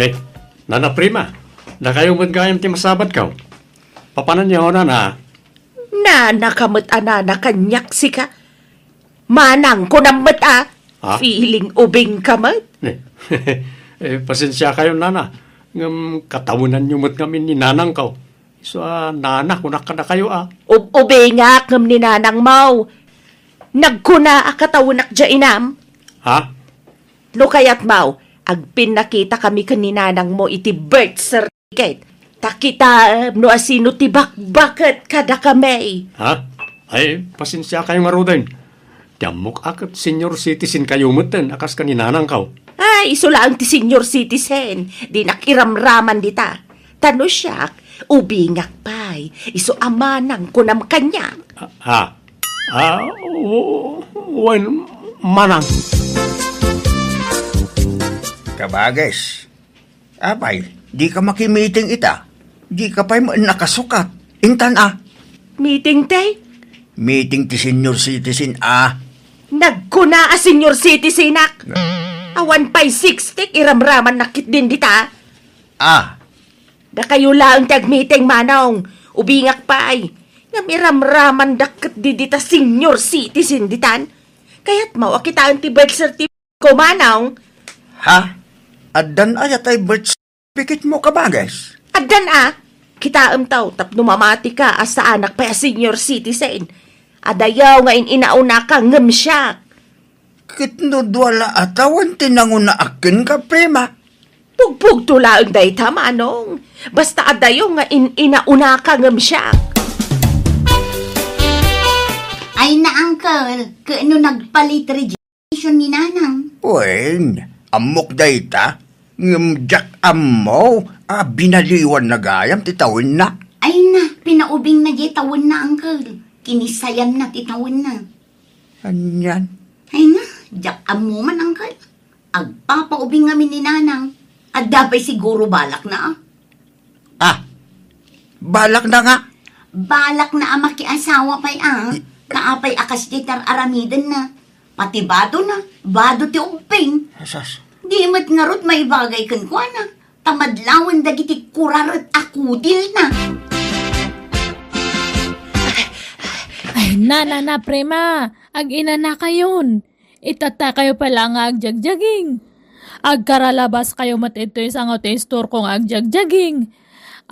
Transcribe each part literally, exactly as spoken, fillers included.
Eh, Nana Prima, dakayo met gayam ti masabatko. Papananyo, nana? Nana ka met a nana kaniak, sika. Manang, kunam met a. Ha? Feeling ubing ka met. Eh, eh, pasensiakayo, nana. Ngem katawenanyo met ngamin ni nanangko. Isu a nana, kunak kadakayo, a. Ub-, ubingak ngem ni nanangmo. Nagkuna a katawenak dia inam. Ha? No kayatmo, agpinnakitakami ken ni nanangmo iti birth certificate. Ta kitaem no asino ti bakbaket kadakami. Ha? Ay, pasensiakayo ngaruden. Ti ammok a ket senior citizen kayo metten a kas ken ni nanangko. Ay, isu laeng ti senior citizen. Dinak iramraman dita. Ta no siak, ubingak pay. Isu a manang kunam kaniak. Ah, ha? Ah, w-, wen, manang. Kabages. Apay, dika makimiting ita. Dika pay met nakasukat. Intan a. Meeting ti? Meeting ti senior citizen a. Nagkuna a senior citizenak. Awan pay sixty, iramramannak ketdin dita. Ah. Dakayo laeng ti agmeeting, manong. Ubingak pay. Ngem iramramandak ketdi dita senior citizen ditan. Kayatmo a kitaen ti birth certificate ko, manong? Ha? Addan aya tay birth certificate mo, kabages? Addan a. Kitaem taw, tapno mamatika a saanak pay a senior citizen. Adayo nga in-inaunaka ngem siak. Ket no dua la a tawen ti nangunaak kenka, Prima? Pugpugto laeng dayta, manong. Basta adayo nga in-inaunaka ngem siak. Ay na, uncle, ket no nagpalit resignation ni nanang? Wen, ammok dayta. Ngem diak ammo a binaliwanna gayam ti tawenna. Ay na, pinaubingna diay tawenna, uncle. Kinisayanna ti tawenna. Anian? Ay na, diak ammo man, uncle. Agpapaubing ngamin ni nanang. Adda pay siguro balakna, a. Ah, balakna nga? Balakna a makiasawa pay, a. I- Ta apay a kasdiay ti ar-aramidenna. Pati badona, bado ti ubbing. Asas. Di met ngarud maibagay kenkuana. Ta madlawen dagiti kuraret a kudilna. Ay, na, na, na, Prima, ag-inanakayon. Itatakayo pay la nga agjagjaging. Agkaralabaskayo met ditoy sango ti istorko nga agjagjaging.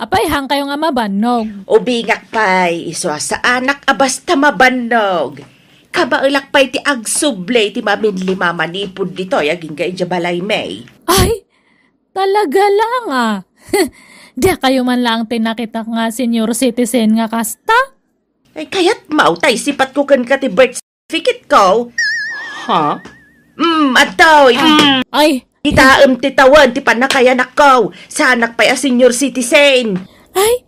Apay, haankayo nga mabannog? Ubingak pay, isu a saanak a basta mabannog. Kabaelak pay ti agsubli ti maminli mamanipud ditoy agingga idiay balaymi. Ay, talaga lang, a. Diakayo man laeng ti nakitak nga senior citizen nga kasta? Ay, kayatmo tay sipatko kenka ti birth certificate ko? Ha? Mm, adtoy. Mm. Ay. Kitaem ti tawen ti pannakayanakko. Saanak pay a senior citizen. Ay,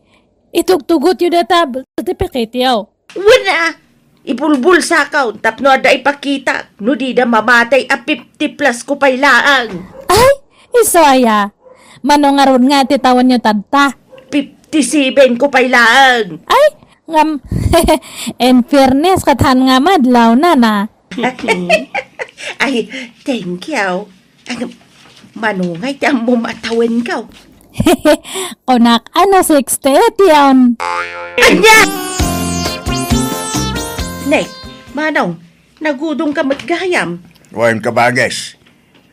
itugtugotyo dayta birth certificate-yo. Wen a, ibulbulsakon tapno adda ipakitak no dida mamatay a fifty plus ko pay laeng. Ay, isu aya. Mano ngarud nga ti tawenyo tatta? Fifty-seven ko pay laeng. Ay, ngem, in fairness, ket haan nga madlaw, nana. Ay, thank you. Ay, manungay ti ammom a tawenko? Kunak, ano, sixty-eight yon. Ania? Ne, manong, nagudong ka met gayam. Wen, kabages.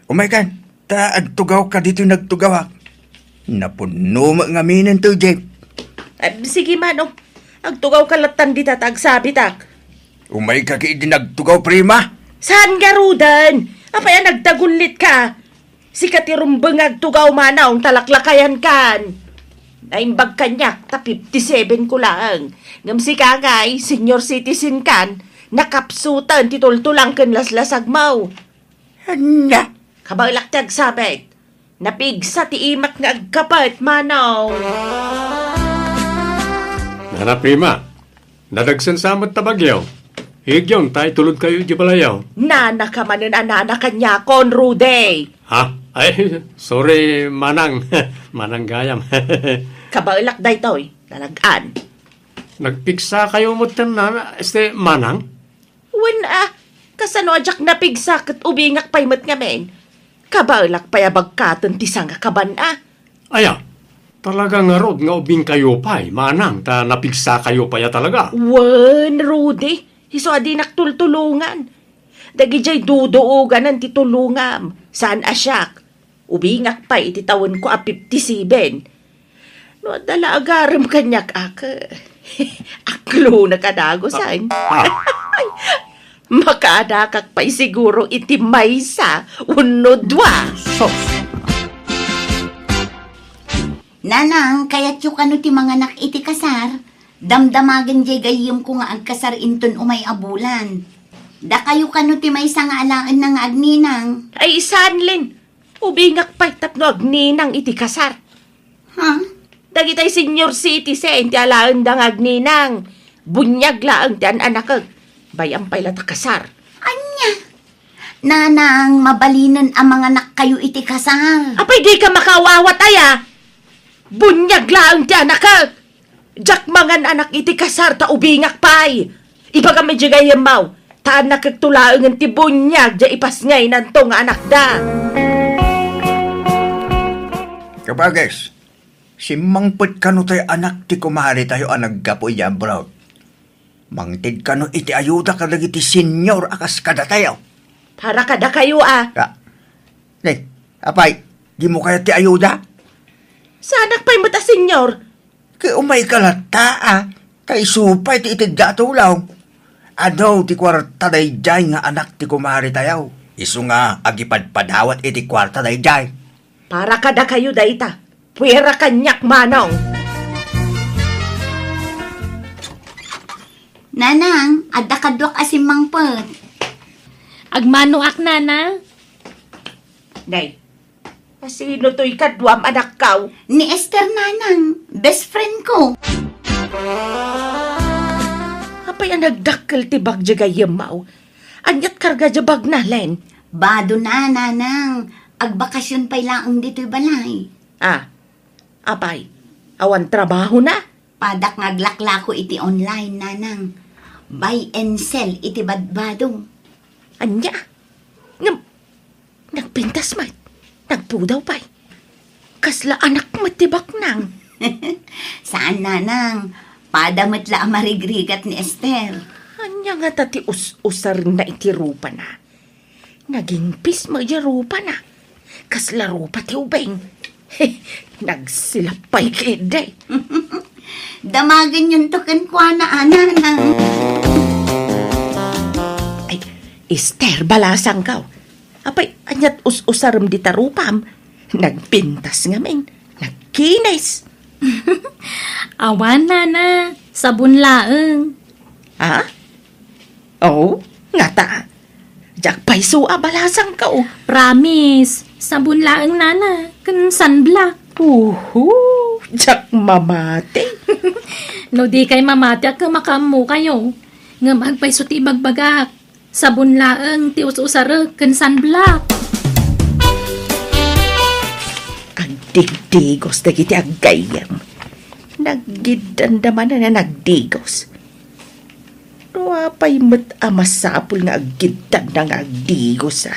Umaykan, ta agtugawka ditoy nagtugawak. Napunno met ngaminen toy jeep. Ah, sige, manong. Agtugawka lattan dita ta agsabitak. Umayka ketdi nagtugaw, Prima. Saan ngaruden? Apay a nagtagullitka? Sika ti rumbeng nga agtugaw, manong, ta laklakayankan. Naimbag kaniak ta fifty-seven ko laeng. Ngem sika ngay, senior citizen kan, nakapsuten ti tultulang ken laslasagmo. Ania? Kabaelak ti agsabit. Napigsa ti imak nga agkapet, manong. Nana Prima, nadagsen sa met ta bagyo. Igyon, ta itulodkayo idiay balayyo. Nana ka manen a nana kaniakon, Rudy. Ha? Ay, sorry, manang. Manang gayam. Kabaelak daytoy, nalag-an. Nagpigsa kayo met ken nana, este, manang? Wen a, kasano a diak napigsa ket ubingak pay met ngamin? Kabaelak pay a bagkaten ti sangakaban a. Aya, talaga ngarud nga ubingkayo pay, manang, ta napigsakayo pay a talaga. Wen, Rudy, isu a dinak tultulongan. Dagidiay duduoganan ti tulongam, saan a siak. Ubingak pay iti tawenko a fifty-seven. No adda la agarem kaniak, ak-, aklonak a dagusan. Ah, ah. Makaadakak pay siguro iti maysa wenno dua. Sus! Nanang, kayatyo kano ti manganak iti kasar? Damdamagen diay gayyemko nga agkasar inton umay a bulan. Dakayo kano ti maysa nga alaenna nga agninang? Ay, saan, Len. Ubingak pay tapno agninang iti kasar. Ha? Dagitay senior citizen ti alaenda nga agninang. Buniag laeng ti an-anakek. Bay-am pay la ta kasar. Ania? Nanang, mabalinen a manganakkayo iti kasar. Apay, dika makaawawat aya? Buniag laeng ti anakek. Diak mangan-anak iti kasar ta ubingak pay. Ibagam idiay gayyemmo, ta annakekto laengen ti buniag diay ipasngaynanto nga anakda. Kabages, simmangpet kano tay anak ti kumaretayo a naggapu idiay abroad? Mangted kano iti ayuda kadagiti senior a kas kadatayo? Para kadakayo a. Ah, ne, apay, dimo kayat ti ayuda? Saanak pay met a senior. Ket umayka latta a, ta isu pay ti itedda a tulong. Adu ti kuarta daydiay nga anak ti kumaretayo. Isu nga agipadpadawat iti kuarta daydiay. Para kadakayo dayta. Puera kaniak, manong. Nanang, adda kaduak a simmangpet. Agmanoak, nana. Nay, Asino toy kaduam, anakko? Ni Esther, nanang, best friend ko. Apay a nagdakkel ti bag diay gayyemmo? Aniat karga diay bagna, Len? Bado na, nanang. Agbakasyon pay laeng ditoy balay. Ah, apay, awan trabahona? Padak nga aglaklako iti online, nanang. Buy and sell iti badbado. Ania? Ngem, nagpintas met, nagpudaw pay. Kasla anak met ti baknang. Saan, nanang. Pada met la a marigrigat ni Esther. Ania ngata ti us-usarenna iti rupana? Nagingpis met diay rupana. Kasla rupa ti ubing. Nagsilap pay ketdi. Damagenyonto kenkuana, a, nanang. Ay, Esther, balasangko. Apay, aniat us-usarem dita rupam? Nagpintas ngamin. Nagkinis. Awan, nana. Sabon laeng. Ha? Oh, ngata. Diak pay isu a balasangko. Promise. Sabon laeng, nana. Ken sunblock. Uhu, diak mamati. No dikay mamati, agka makaammokayo. Ngem agpayso ti ibagbagak. Sabon laeng ti us-usarek ken sunblock. Agdigdigos dagiti aggayyem. Naggiddanda manen a nagdigos. No apay met a masapul nga aggiddanda nga agdigos, a?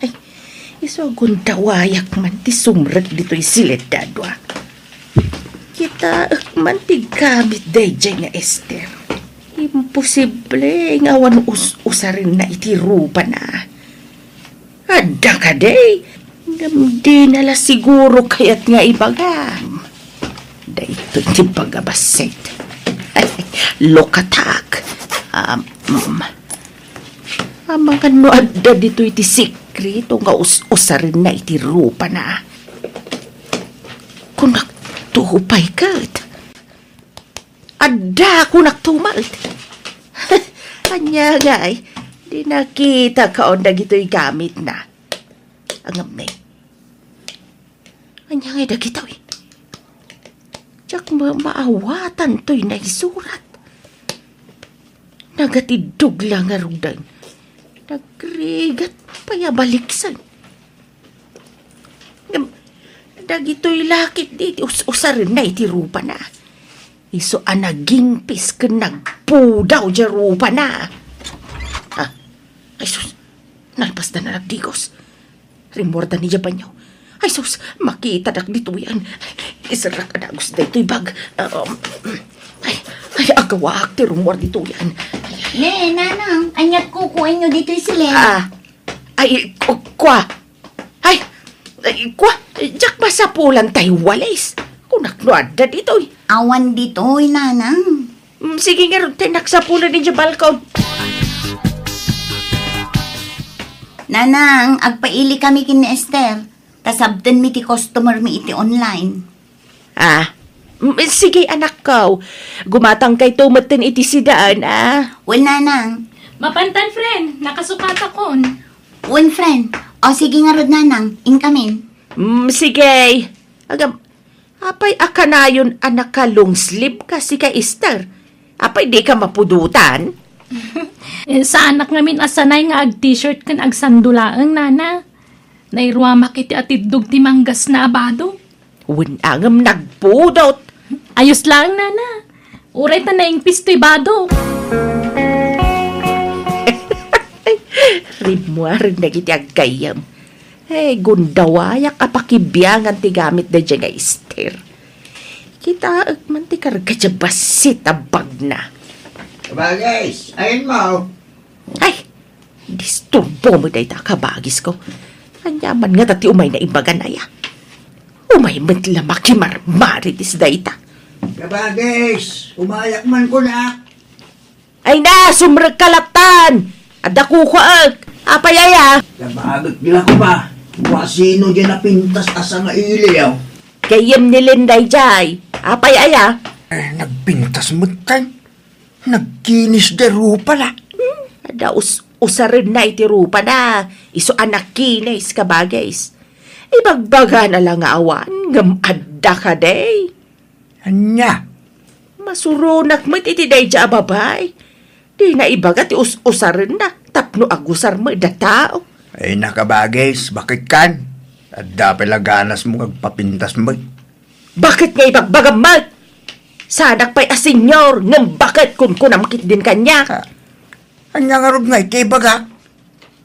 Ay, isu a gundawayak man ti sumrek ditoy sileddadua. Kitaek man ti gamit daydiay nga Esther. Imposible nga awan us-usarenna iti rupana. Adda kadi, ngem dina la siguro kayat nga ibagam. Daytoy ti bagabassit. Lokatak. Um, mm. Amangan no adda ditoy ti sikreto nga us-usarenna iti rupana. Kunak to pay ket. Adda, kunak to met. Ania ngay, di nakitakaon dagitoy gamitna. Ngem ne. Ania ngay dagitoy? Diak ma-, maawatan toy naisurat. Nagatiddog la ngaruden. Nagrigat pay a baliksen. Ngem, dagitoy la ketdi ti us-usarenna iti rupana. Isu a nagingpis ken nagpudaw diay rupana. Ah, ay sus, nalpasda a nagdigos. Rimmuarda ni Jabanyo. Ay, sus, makitadak ditoyen. Iserrak a dagus daytoy bag. Um, ay, ay, agawaak ti rummuar ditoyen. Ne, nanang, aniat kukuenyo ditoy silem? Ah, ay, ku-, kua. Ay, ay, kua, diak masapulan tay walis. Kunak no adda ditoy. Awan ditoy, nanang. Mm, sige ngarud, tay naksapulan idiay balkon. Nanang, agpaili kami ken ni Esther. Ta sabtenmi ti customer mi iti online. Ah, mm, sige, anakko. Gumatangkayto metten iti sidaen, ah. Wen, nanang. Mapantan, friend. Nakasukatakon. Wen, friend. O, sige ngarud, nanang. Inkamin. Mm, sige. Agam, apay a kanayon a naka-long sleeve ka, sika, Esther? Apay di ka mapudotan? Eh, saanak ngamin a sanay nga ag-t-shirt ken agsando laeng, nana. Nairuamak iti atiddog ti manggasna a bado. Wen, ngem nagpudot. Ayos laeng, nana. Uray ta naingpis toy bado. Rimmuaren dagiti aggayyem. Eh, gundawayak a pakibiangan ti gamit daydiay nga Esther. Kitaek man ti karga diay bassit a bagna. Kabagis, ayanmo. Ay, disturbo met dayta, kabagisko. Ania man ngata ti umayna ibagan aya? Umay met la makimarmarites dayta. Kabagis, umayak man kunak. Ay na, sumrekka lattan! Adda kukuaek. Apay aya? Kabagik la kuma. Kua sino diay napintas a sangailiw? Gayyem ni Len daydiay. Apay aya? Eh, nagpintas metten. Nagkinis diay rupana. Hmm, adda us-, usarenna iti rupana. Isu a nagkinis, kabagis. Ibagbagana la nga awan, ngem adda kadi. Ania? Masuronak met iti daydiay a babai. Dina ibaga ti us-usarenna tapno agusar met da tao. Ay, nakabagis, bakit kan? Adda pay la ganasmo nga agpapintas met. Bakit nga ibagbagam met? Saanak pay a senior, ngem bakit kunkunam ketdin kaniak? Ah, ania ngarud nga iti ibaga?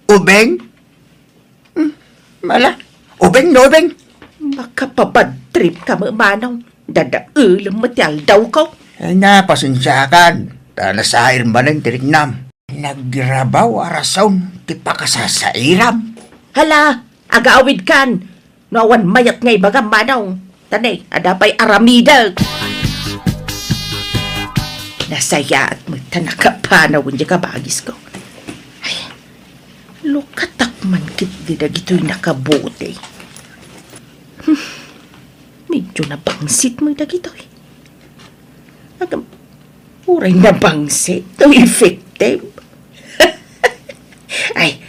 Ubing? Hmm, mala. Ubing no ubing. Makapabad trip ka met, manong. Dadaelem met ti aldawko. Ay na, pasensiakan. Ta nasair manen ti riknam. Nagrabaw a rason ti pakasasairam. Hala, agaawidkan. No awan mayat nga ibagam, manong. Ta ne, adda pay aramidek. Nasayaat met ta nakapanawen diay kabagisko. Ay, lukatak man ketdi dagitoy nakabuti. Hmm, medyo nabangsit met dagitoy. Agam, uray nabangsit, no effective. Ay,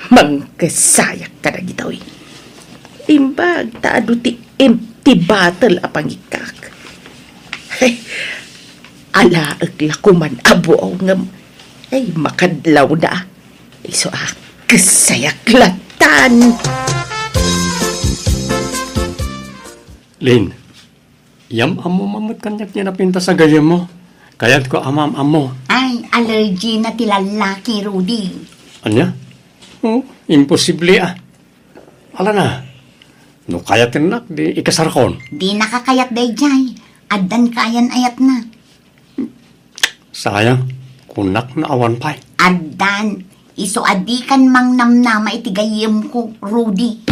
mangkesayak kadagitoy. Imbag ta adu ti empty bottle a pangikak. Alaek la koman a buaw ngem, ay, makadlawna. Isu a kesayak lattan. Lin, yam-ammo man met kaniak ti napintas a gayyemmo. Kayatko a maam-ammo. Ay, allergy na ti lallaki, Rudy. Ania? Oh, imposible a. Ala na. No kayatennak, di ikasarkon. Di nakakayat daydiay. Addan kayan ayatna. Sayang, kunak no awan pay. Addan, isu a dikan mangnamnama iti gayyemko, Rudy.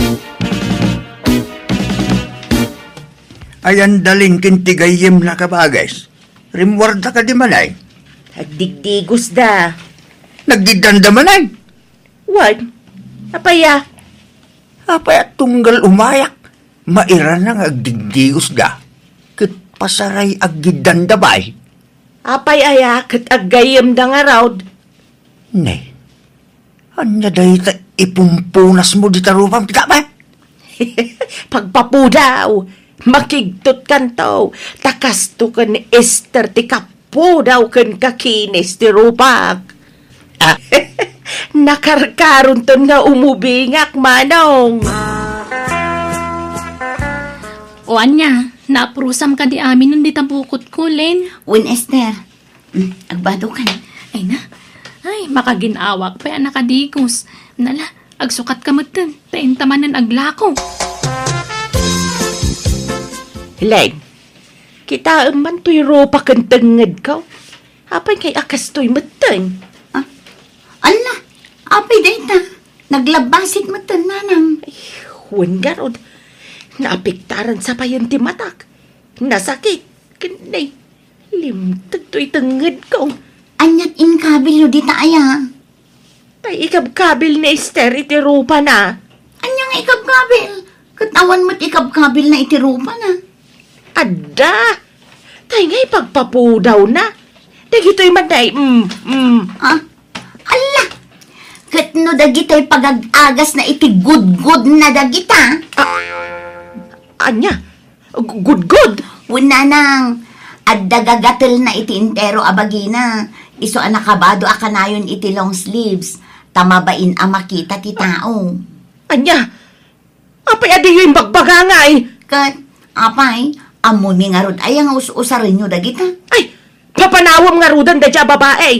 Ayan dalin ken ti gayyemna, kabages. Rimmuarda kadi manen? Agdigdigusda. Naggiddanda manen? Wen, apay a? Apay a tunggal umayak, mairana nga agdigdigusda, ket pasaray aggiddanda pay? Apay aya ket aggayyemda ngarud? Ne, ania dayta ipumpunasmo dita rupam, kita pay? Pagpapudaw, makigtotkanto, ta kasto ken ni Esther ti kap- pudaw ken kakinis ti rupak. Ah, nakarkaronton nga umubingak, manong. O ania, naaprusam kadi amin dita bukotko, Len? Wen, Esther. Hmm, agbadokan. Ay na. Ay, makagin-awak pay a nakadigos. Nala, Agsukat ka metten, ta inta manen aglako. Elaine, kitaem man toy rupa ken tengngedko. Apay ngay a kastoy metten? Ah, ala, apay dayta? Naglabbasit metten, nanang. Ay, wen ngarud. Naapektaran sa payen ti matak. Nasakit. Ken nay, limted toy tengngedko. Aniat inkabilyo dita aya? Tay ikabkabil ni Esther iti rupana. Ania nga ikabkabil? Ket awan met ikabkabilna iti rupana. Adda! Tay nga ipagpapudawna. Dagitoy man day, mm, mm. Ah? Ala! Ket no dagitoy pagag-agasna iti gudgodna dagita? Ah, ania? Gu-, gudgod? Wen, nanang, adda gagatelna iti entero a bagina. Isu a nakabado a kanayon iti long sleeves, ta mabain a makita ti tao. Ania? Apay a diyo imbagbaga ngay? Ket, apay, ammomi ngarud aya nga us-usarenyo dagita? Ay, papanawem ngaruden daydiay a babai.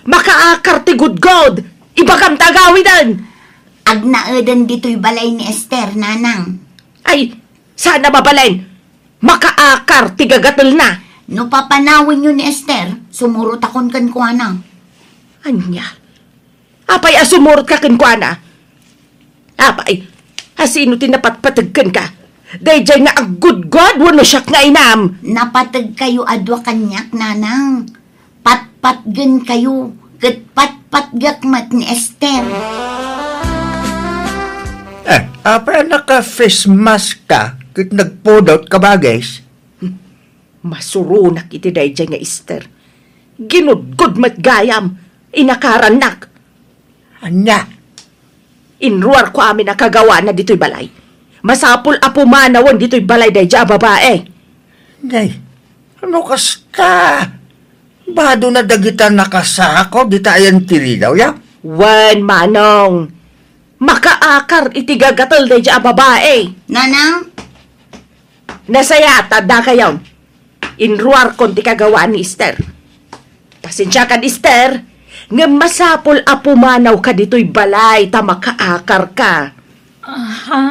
Makaakar ti gudgod. Ibagam ta agawiden. Agnaeden ditoy balay ni Esther, nanang. Ay, saan a mabalin? Makaakar ti gagatelna. No papanawenyo ni Esther, sumurotakon kenkuana. Ania? Apay a sumurotka kenkuana? Apay, asino ti napatpateg kenka? Daydiay nga aggudgod wenno siak nga inam? Napategkayo a dua kaniak, nanang. Patpatgenkayo, ket patpatgek met ni Esther. Eh, apay a naka-face mask ka ket nagpudot ka, Bages? Masuronak iti daydiay nga Esther. Ginudgod met gayam, inakarannak. Ania? Inruarko amin a kagawana ditoy balay. Masapul a pumanawen ditoy balay daydiay a babai. Nay, ano kasta? Badona dagita nakasako dita ayan ti ridaw, ya? Wen, manong. Makaakar iti gagatel daydiay a babai. Nanang? Nasayaat, adda kayon. Inruarkon ti kagawaan ni Esther. Pasensiakan, Esther, ngem masapul a pumanawka ditoy balay ta makaakarka. Aha?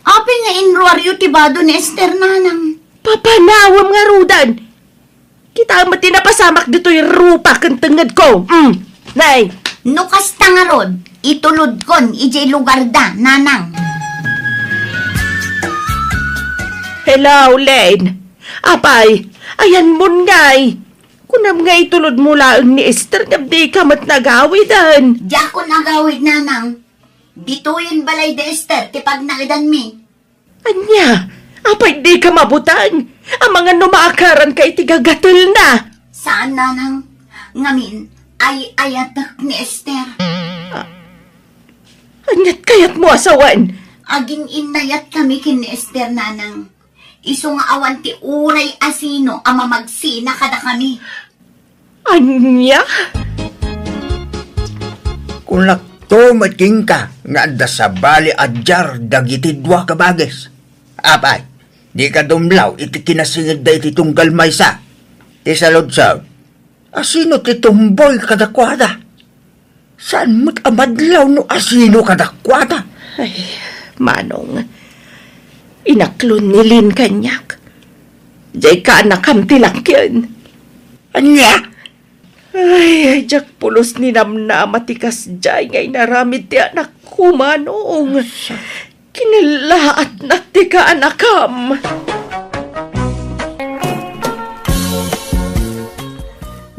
Apay nga inruaryo ti bado ni Esther, nanang? Papanawem ngaruden. Kitaem met ti napasamak ditoy rupa ken tengngedko. Mm. Nay. No kasta ngarud, itulodkon idiay lugarda, nanang. Hello, Lane. Apay, ayanmon ngay. Kunam nga itulodmo laeng ni Esther ngem dika met nagawiden. Diakon agawid, nanang. Ditoyen balay da Esther ti pagnaedanmi. Ania? Apay dika mabuteng? Amangan no maakaranka iti gagatelna. Saan, nanang. Ngamin, ay-ayatek ni Esther. Ah, aniat kayatmo a sawen? Agin-innayatkami ken ni Esther, nanang. Isu nga awan ti uray a sino a mamagsina kadakami. Ania? Kunakto met kenka nga adda sabali a diar dagiti dua, Bages. Apay, dika dumlaw iti kinasingedda iti tunggal maysa. Ti saludsod, asino ti tumboy kadakuada? Saan met a madlaw no asino kadakuada? Ay, manong, inaklon ni Lin kaniak. Diay kaanakam ti lakkien. Ania? Ay, ay, diak pulos ninamnama ti kasdiay nga inaramid ti anakko, manong. Sa- Kinallaatnak ti kaanakam.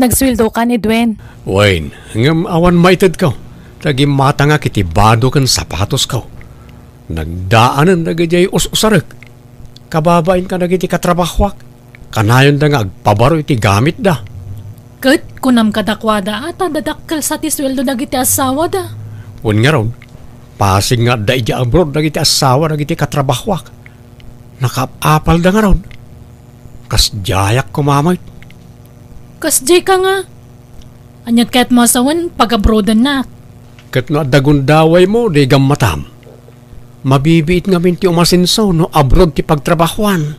Nagsueldokan, Edwin. Wen, ngem awan maitedko. Ta gimmatangak iti bado ken sapatosko. Nagdaanen dagidiay us-usarek. Kababain kadagiti katrabahoak. Kanayonda nga agpabaro iti gamitda. Ket kunam kadakuada a ta dadakkel sa ti sueldo dagiti asawada. Wen ngarud, pasig nga adda idiay abroad dagiti asawa dagiti katrabahoak. Nakaap-apalda ngarud. Kasdiayak koma met. Kasdiay ka nga. Aniat kayatmo a sawen pag-abroadannak? Ket no adda gundawaymo, di gammatam. Mabibiit ngamin ti umasenso no abroad ti pagtrabahoan.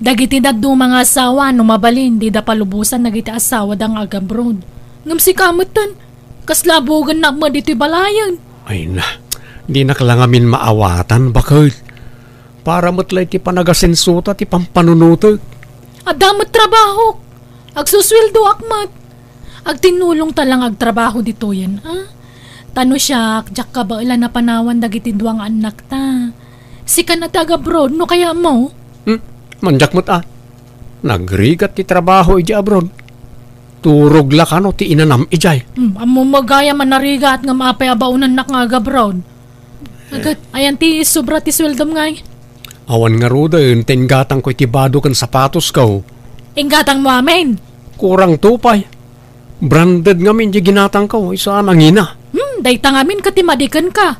Dagiti dadduma nga asawa, no mabalin, dida palubosan dagiti asawada nga agabroad. Ngem sika metten, kasla buogennak met ditoy balayen. Ay na, Dinak la ngamin maawatan, baket. Para met la iti panagasensuta ti pampanunotek. Adda met trabahok. Agsusueldoak met. Agtinnulongta la nga agtrabaho ditoyen, a? Ta no siak, diak kabaelan a panawan dagiti dua nga annakta. Sikan a ti agabroad, no kayatmo? Hmm, mandiak met a. Nagrigat ti trabaho idiay abroad. Turog la kano ti inanam idiay. Hmm, ammom gayam a narigat ngem apay a baonennak nga agabroad? Agat, ayan ti sobra ti sueldom ngay? Awan ngaruden, ta inggatangko iti bado ken sapatosko. Inggatangmo amin? Kurangto pay. Branded ngamin ti ginatangko, isu a nangina. Hmm, dayta ngamin ket ti madikenka.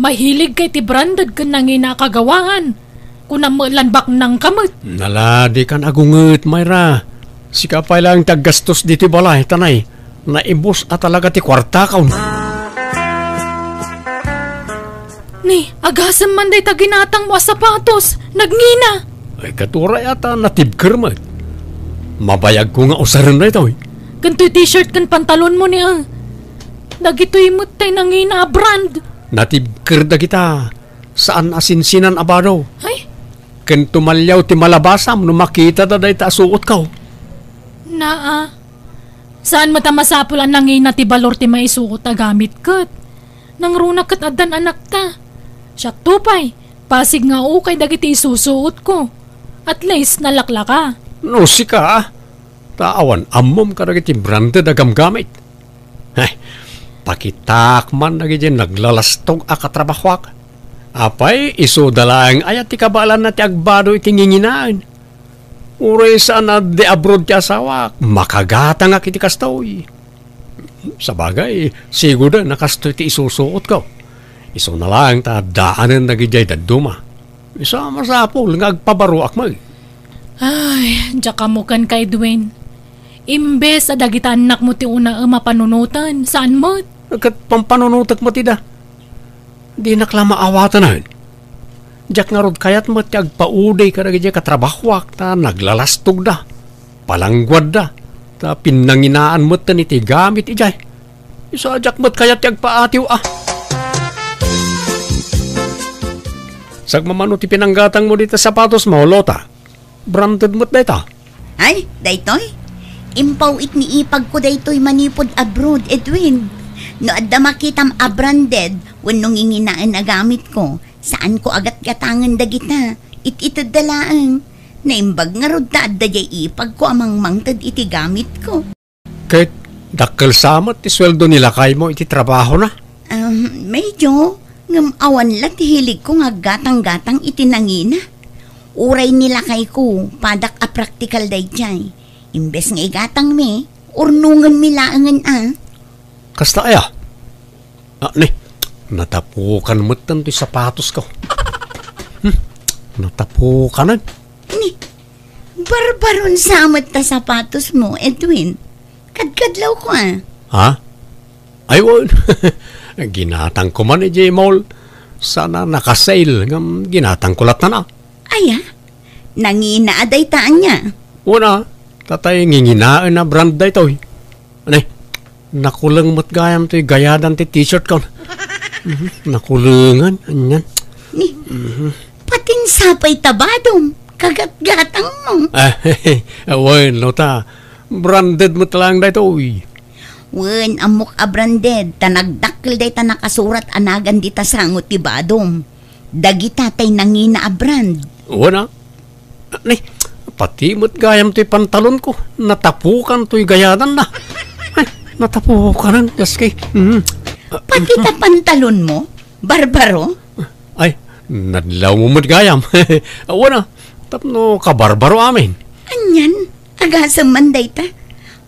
Mahiligka iti branded ken nangina a kagawaan. Kunam met lan baknangka met. Naladikan agunget, Myra. Sika pay laeng ti aggastos ditoy balay, ta nay, naibus a talaga ti kuartako. Ni, agasem man dayta ginatangmo a sapatos, nagngina. Ay, ket uray a ta natibker met. Mabayagko nga usaren daytoy. Ken toy t-shirt ken pantalonmo ni, a. Dagitoy met tay nangina a brand. Natibker dagita. Saan a sinsinan a bado. Ay? Ken tumaliaw ti malabasam no makitada dayta a suotko. Naa. Saan met a masapul a nangina ti balor ti maisuot a gamit ket. Nangruna ket addan anakta. Siakto pay, pasig nga ukay dagiti isusuotko. At least, nalaklaka. No sika, ta awan ammom kadagiti branded a gamgamit. Heh, pakitaak man dagiti naglalastog a katrabahoak. Apay, isuda laeng aya ti kabaelanna ti agbado iti nginginaen? Uray saan a di abroad ti asawak, makagatangak iti kastoy. Sabagay, sigurden a kastoy ti isusuotko. Isuna laeng ta addaanen dagidiay dadduma. Isu a masapul nga agpabaroak met. Ay, diak ammo kenka, Edwin. Imbes a dagita annakmo ti unaem a panunoten, saan met? Ket pampanunotek met ida. Dinak la maawatanen. Diak ngarud kayat met ti agpaudi kadagiti katrabahoak ta naglalastogda, palangguadda, ta pinnanginaan metten iti gamit idiay. Isu a diak met kayat ti agpaatiw a. Sagmamano ti pinanggatangmo dita sapatosmo, Lota. Branded met dayta. Ay, daytoy? Impaw-it ni ipagko daytoy manipud abroad, Edwin. No adda makitam a branded wenno nginginaen a gamitko, saanko a gatgatangen dagita. It-itedda laeng. Naimbag ngarud ta adda diay ipagko a mangmangted iti gamitko. Ket dakkel sa met ti sueldo ni lakaymo iti trabahona? Um, medyo. Ngem awan la ti hiligko nga aggatang-gatang iti nangina. Uray ni lakayko, padak a praktikal daydiay. Imbes nga igatangmi, urnongenmi laengen a. Kasta aya? Ah, ni, natapukan metten ti sapatosko. Hmm, natapukanen. Ni, barbaron sa met ta sapatosmo, Edwin. Kadkadlawko a. Ha? Ay, wen. Ginatangko man idiay mall. Saan a naka-sale, ngem ginatangko latta na. Aya? Nangina a dayta ania? Wen a, tatay nginginaen a brand daytoy. Anay, nakuleng met gayam toy gayadan ti t-shirtkon. Mhm, nakulengen, anian. Ni, Mhm. Patin sapay ta badom, kagatgatangmo. Ah, wen, Lota. Branded met laeng daytoy. Wen, ammok a branded, ta nagdakkel dayta nakasurat a nagan dita sango ti badom. Dagita tay nangina a brand. Wen a. Ni, pati met gayam toy pantalonko, natapukan toy gayadanna. Ay, natapukanen, gaski. Mhm. Pati ta pantalonmo, barbaro? Ay, nadlawmo met gayam. Wen a, tapno kabarbaro amin. Anian, agasem man dayta.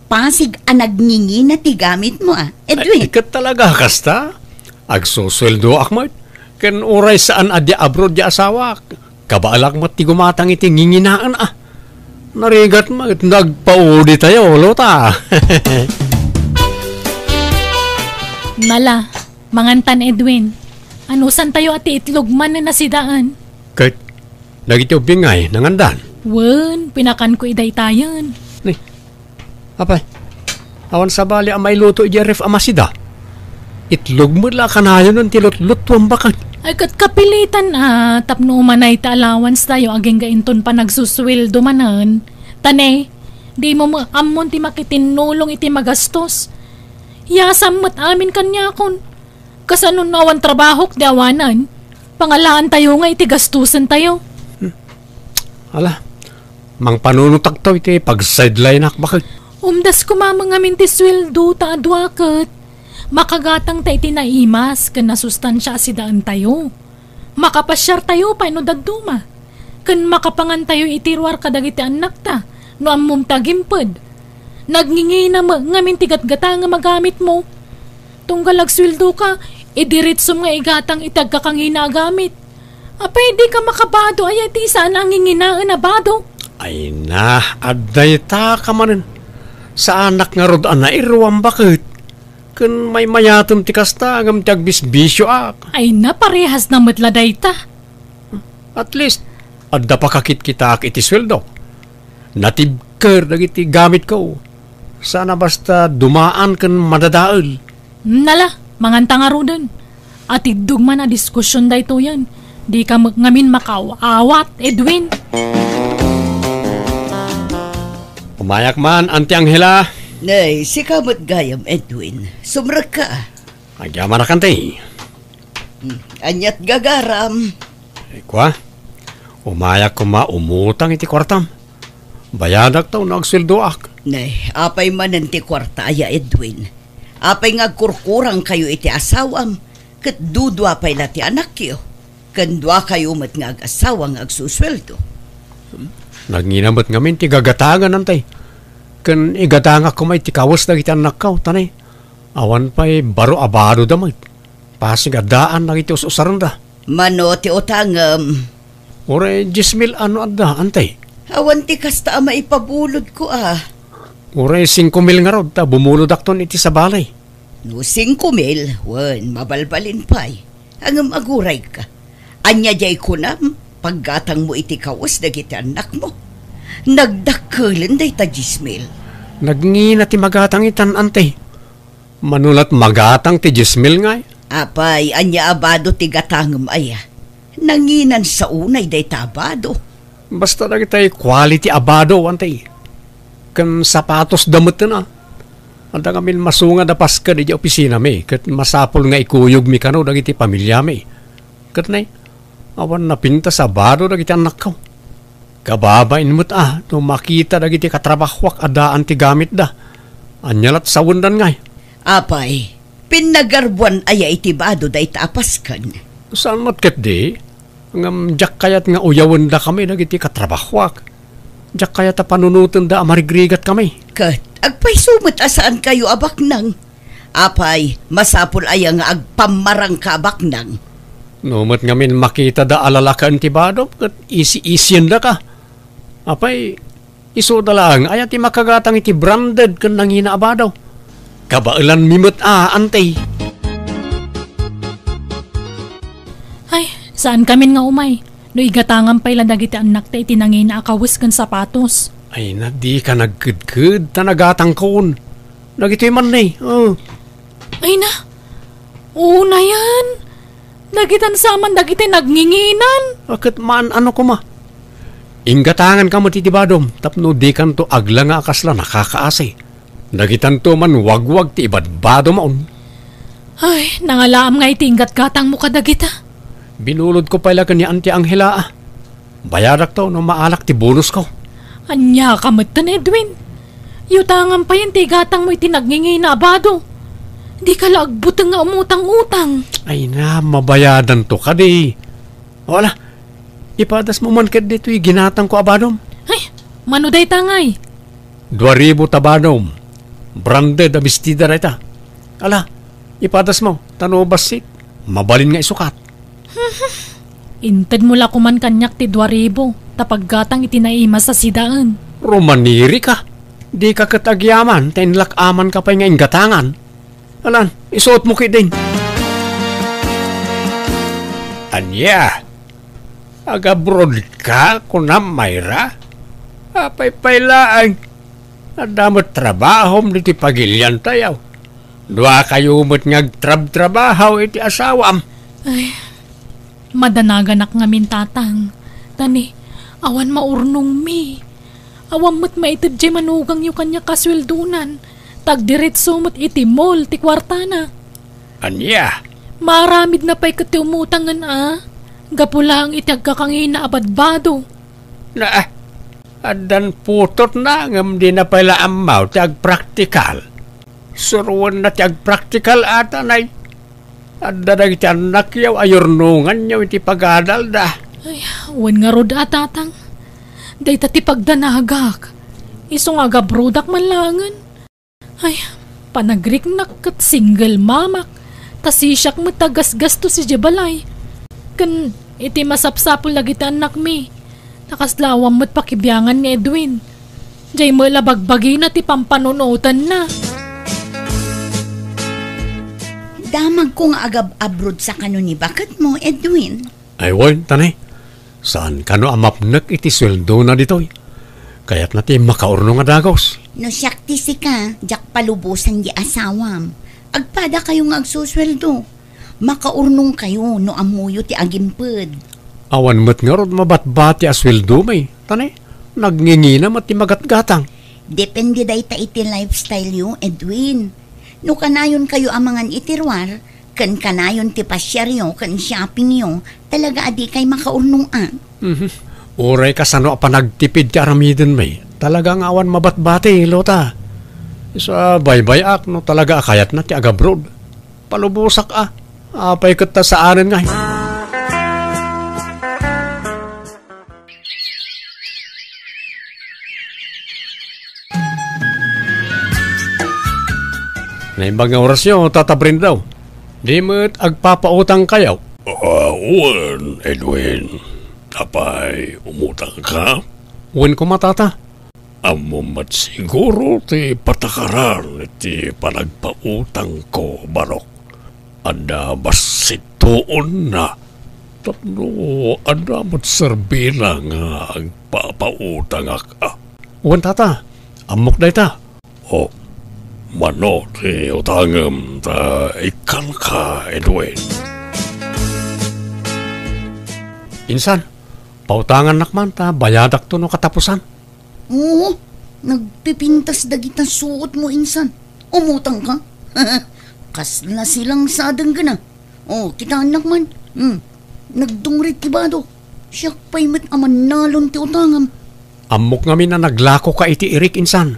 Pasig a nagngingina ti gamitmo a, Edwin. Ay, ket talaga kasta? Agsusueldoak met, ken uray saan a di abroad di asawak. Kabaelak met ti gumatang iti nginginaen a. Narigat met, nagpaudi tayo, Lota. Nala, mangantan, Edwin. Anusan tayo a ti itlog man a nasidaan? Ket, dagiti ubbing ngay, nangandan? Wen, pinakanko idaytayen. Ni, apay, awan sabali a mailuto idiay ref a masida? Itlog met la a kanayonen ti lutluttuam baket. Ay, ket kapilitan a tapno umanay ti allowance tayo agingga inton panagsusueldo manen. Ta ne, dimo met ammon ti makitinnulong iti magastos. Yasam met amin kaniakon. Kasano no awan trabahok ti awanan? Pangalaan tayo nga iti gastusen tayo. Ala, mangpanunotakto iti pag-sideline-ak baket. Umdas koma met ngamin ti sueldo ta adua ket makagatang ta iti naimas ken nasustansia a sidaentayo. Makapasiar tayo pay no dadduma. Ken makapangan tayo iti ruar kadagiti annakta no ammom ta agimped. Nagngingina met ngamin ti gatgatangem a gamitmo. Tunggal agsueldoka, idiritsom nga igatang iti agkakangina a gamit. Apay, dika makabado aya iti saan a nginginaen a bado? Ay na, adda ita ka manen. Saanak ngarud a nairuam baket. Ken maymayatem ti kasta, ngem ti agbisbisioak. Ay na, parehas na met la dayta. At least, adda pakakitkitaak iti sueldo. Natibker dagiti gamitko. Saan a basta dumaan ken madadael. Nala, manganta ngaruden. Atiddog man a diskusion daytoyen. Dika met ngamin makaaw-awat, Edwin. Umayak man, Auntie Angela. Nay, sika met gayam, Edwin. Sumrekka. Agyamanak, Auntie. Hmm, aniat gagaram? Ay, kua, umayak koma umutang iti kuartam. Bayadak ta no agsueldoak. Nay, apay manen ti kuarta aya, Edwin? Apay nga agkurkurangkayo iti asawam, ket dudua pay la ti anakyo, ken duakayo met nga ag-asawa nga agsusueldo? Nagngina met ngamin ti gagatangan, Auntie. Ken igatangak koma iti kawes dagiti annakko, ta ne, awan pay baro a badoda met. Pasig a daan dagiti us-usarenda. Mano ti utangem? Uray dies mil a no adda, Auntie. Awan ti kasta a maipabulodko a. Uray singko mil ngarud ta bumulodakton iti sabali. No singko mil, wen, mabalbalin pay. Ngem agurayka. Ania diay kunam, paggatangmo iti kawes dagiti annakmo? Nagdakkelen dayta dies mil. Nagngina ti magatang itan, Auntie. Mano la't magatang ti dies mil ngay? Apay, ania a bado ti gatangem aya? Nanginan sa unay dayta a bado. Basta dagitay quality a bado, Auntie. Ken sapatosda metten a. Adda ngamin masungad a pasked idiay opisinami, ket masapul nga ikuyogmi kano dagiti pamiliami. Ket ne, awan napintas a bado dagiti annakko. Kababain met a no makita dagiti katrabahoak a daan ti gamitda. Ania la't sawendan ngay? Apay, pinnagarbuan aya iti bado dayta a pasken? Saan met ketdi, ngem diak kayat nga uyawendakami dagiti katrabahoak. Diak kayat a panunotenda a marigrigatkami. Ket agpayso met a saankayo a baknang? Apay, masapul aya nga agpammarangka a baknang? No met ngamin makitada a lalakaen ti badom ket isi-isiendaka. Apay, isuda laeng aya ti makagatang iti branded ken nangina a bado? Kabaelanmi met a, Auntie. Ay, saankamin nga umay. No igatangam pay la dagiti annakta iti nangina a kawes ken sapatos. Ay na, dika nagkedked ta nagatangkon. Dagitoy man ne, oh. Ay na, unayen. Dagitan sa man dagiti nagnginginan. Aket maan ano koma. Inggatanganka met iti badom tapno dikanto aglanga a kasla nakakaasi. Dagitanto man wagwag ti ibadbadom a un. Ay, nangalaam nga iti inggatgatangmo kadagita. Binulodko pay la ken ni Auntie Angela, a. Bayadakto no maalak ti bonusko. Ania ka metten, Edwin? Yutangam payen ti igatangmo iti nagngingina a bado. Dika la agbuteng nga umutang-utang. Ay na, mabayadanto kadi. O ala, ipadasmo man ket ditoy ginatangko a badom. Ay, mano dayta ngay? Dua ribu ta badom. Branded a bestida dayta. Ala, ipadasmo, ta no bassit, mabalin nga isukat. Intedmo la koman kaniak ti dua ribu, ta paggatang iti naimas a sidaen. Rumanirika. Dika ket agyaman, ta inlak-amanka pay nga inggatangan. Alan, isuotmo ketdin. Ania? Agabrodka, kunam, Myra? Apay pay laeng. Adda met trabahom ditoy pagiliantayo. Duakayo met nga agtrabtrabaho iti asawam. Ay, madanaganak ngamin, Tatang. Ta ni, awan maurnongmi. Awan met maited jay manugangyo kaniak a sueldonan. Ta agdiretso met iti mall ti kuartana. Ania? Maaramidna pay ket ti umutangen a. Gapu laeng iti agkakangina a badbado. Na, addan putotna ngem dina pay la ammo ti agpraktikal. Suroenna ti agpraktikal a, Tanay. Adda dagiti annakyo a yurnonganyo iti pagadalda. Ay, wen ngarud a, Tatang. Dayta ti pagdanagak. Isu nga agabrodak man laengen. Ay, panagriknak ket single mamak. Ta sisiak met a gasgastos idiay balay. Ken iti masapsapul dagiti annakmi, ta kasla awan met pakibiangan ni Edwin. Jay met la bagbagina ti pampanunotenna. Damagko nga agab-abroad sa kano ni baketmo, Edwin. Ay, wen, Tanay. Saan kano a mapnek iti sueldona ditoy? Kayatna ti makaurnong a dagus. No siak ti sika, diak palubosan di asawam. Agpadakayo nga agsusueldo. Makaurnongkayo no ammoyo ti agimped. Awan met ngarud mabatbati a sueldomi, Tanay. Nagngingina met ti magatgatang. Depende dayta iti lifestyle yo, Edwin. No kanayonkayo a mangan iti ruar, ken kanayon ti pasiaryo ken shoppingyo, talaga a dikay makaurnong a. Mhm. Uray kasano a panagtipid ti aramidenmi, talaga nga awan mabatbati, Lota. Isu a baybay-ak no talaga a kayatna ti agabroad. Palubosak a. Apay ket ta saanen ngay? Naimbag nga orasyo, Tata Brendo. Di met agpapautangkayo? Ah, wen, Edwin. Apay, umutangka? Wen koma, Tata. Ammom met siguro ti patakaran iti panagpautangko, Barok. Adda bassit tuonna. Tapno adda met serbina nga agpapautangak a. Wen, Tata. Ammok dayta. O, mano ti utangem ta ikkanka, Edwin? Insan, pautangannak man ta bayadakto no katapusan. Oo, nagpipintas dagita suotmo insan. Umutangka? Kasla silang sa denggana. Oh, kitaennak man. Hmm. Nagdungrit ti bado. Siak pay met a mannalon ti utangam. Ammok ngamin a naglakoka iti irik insan.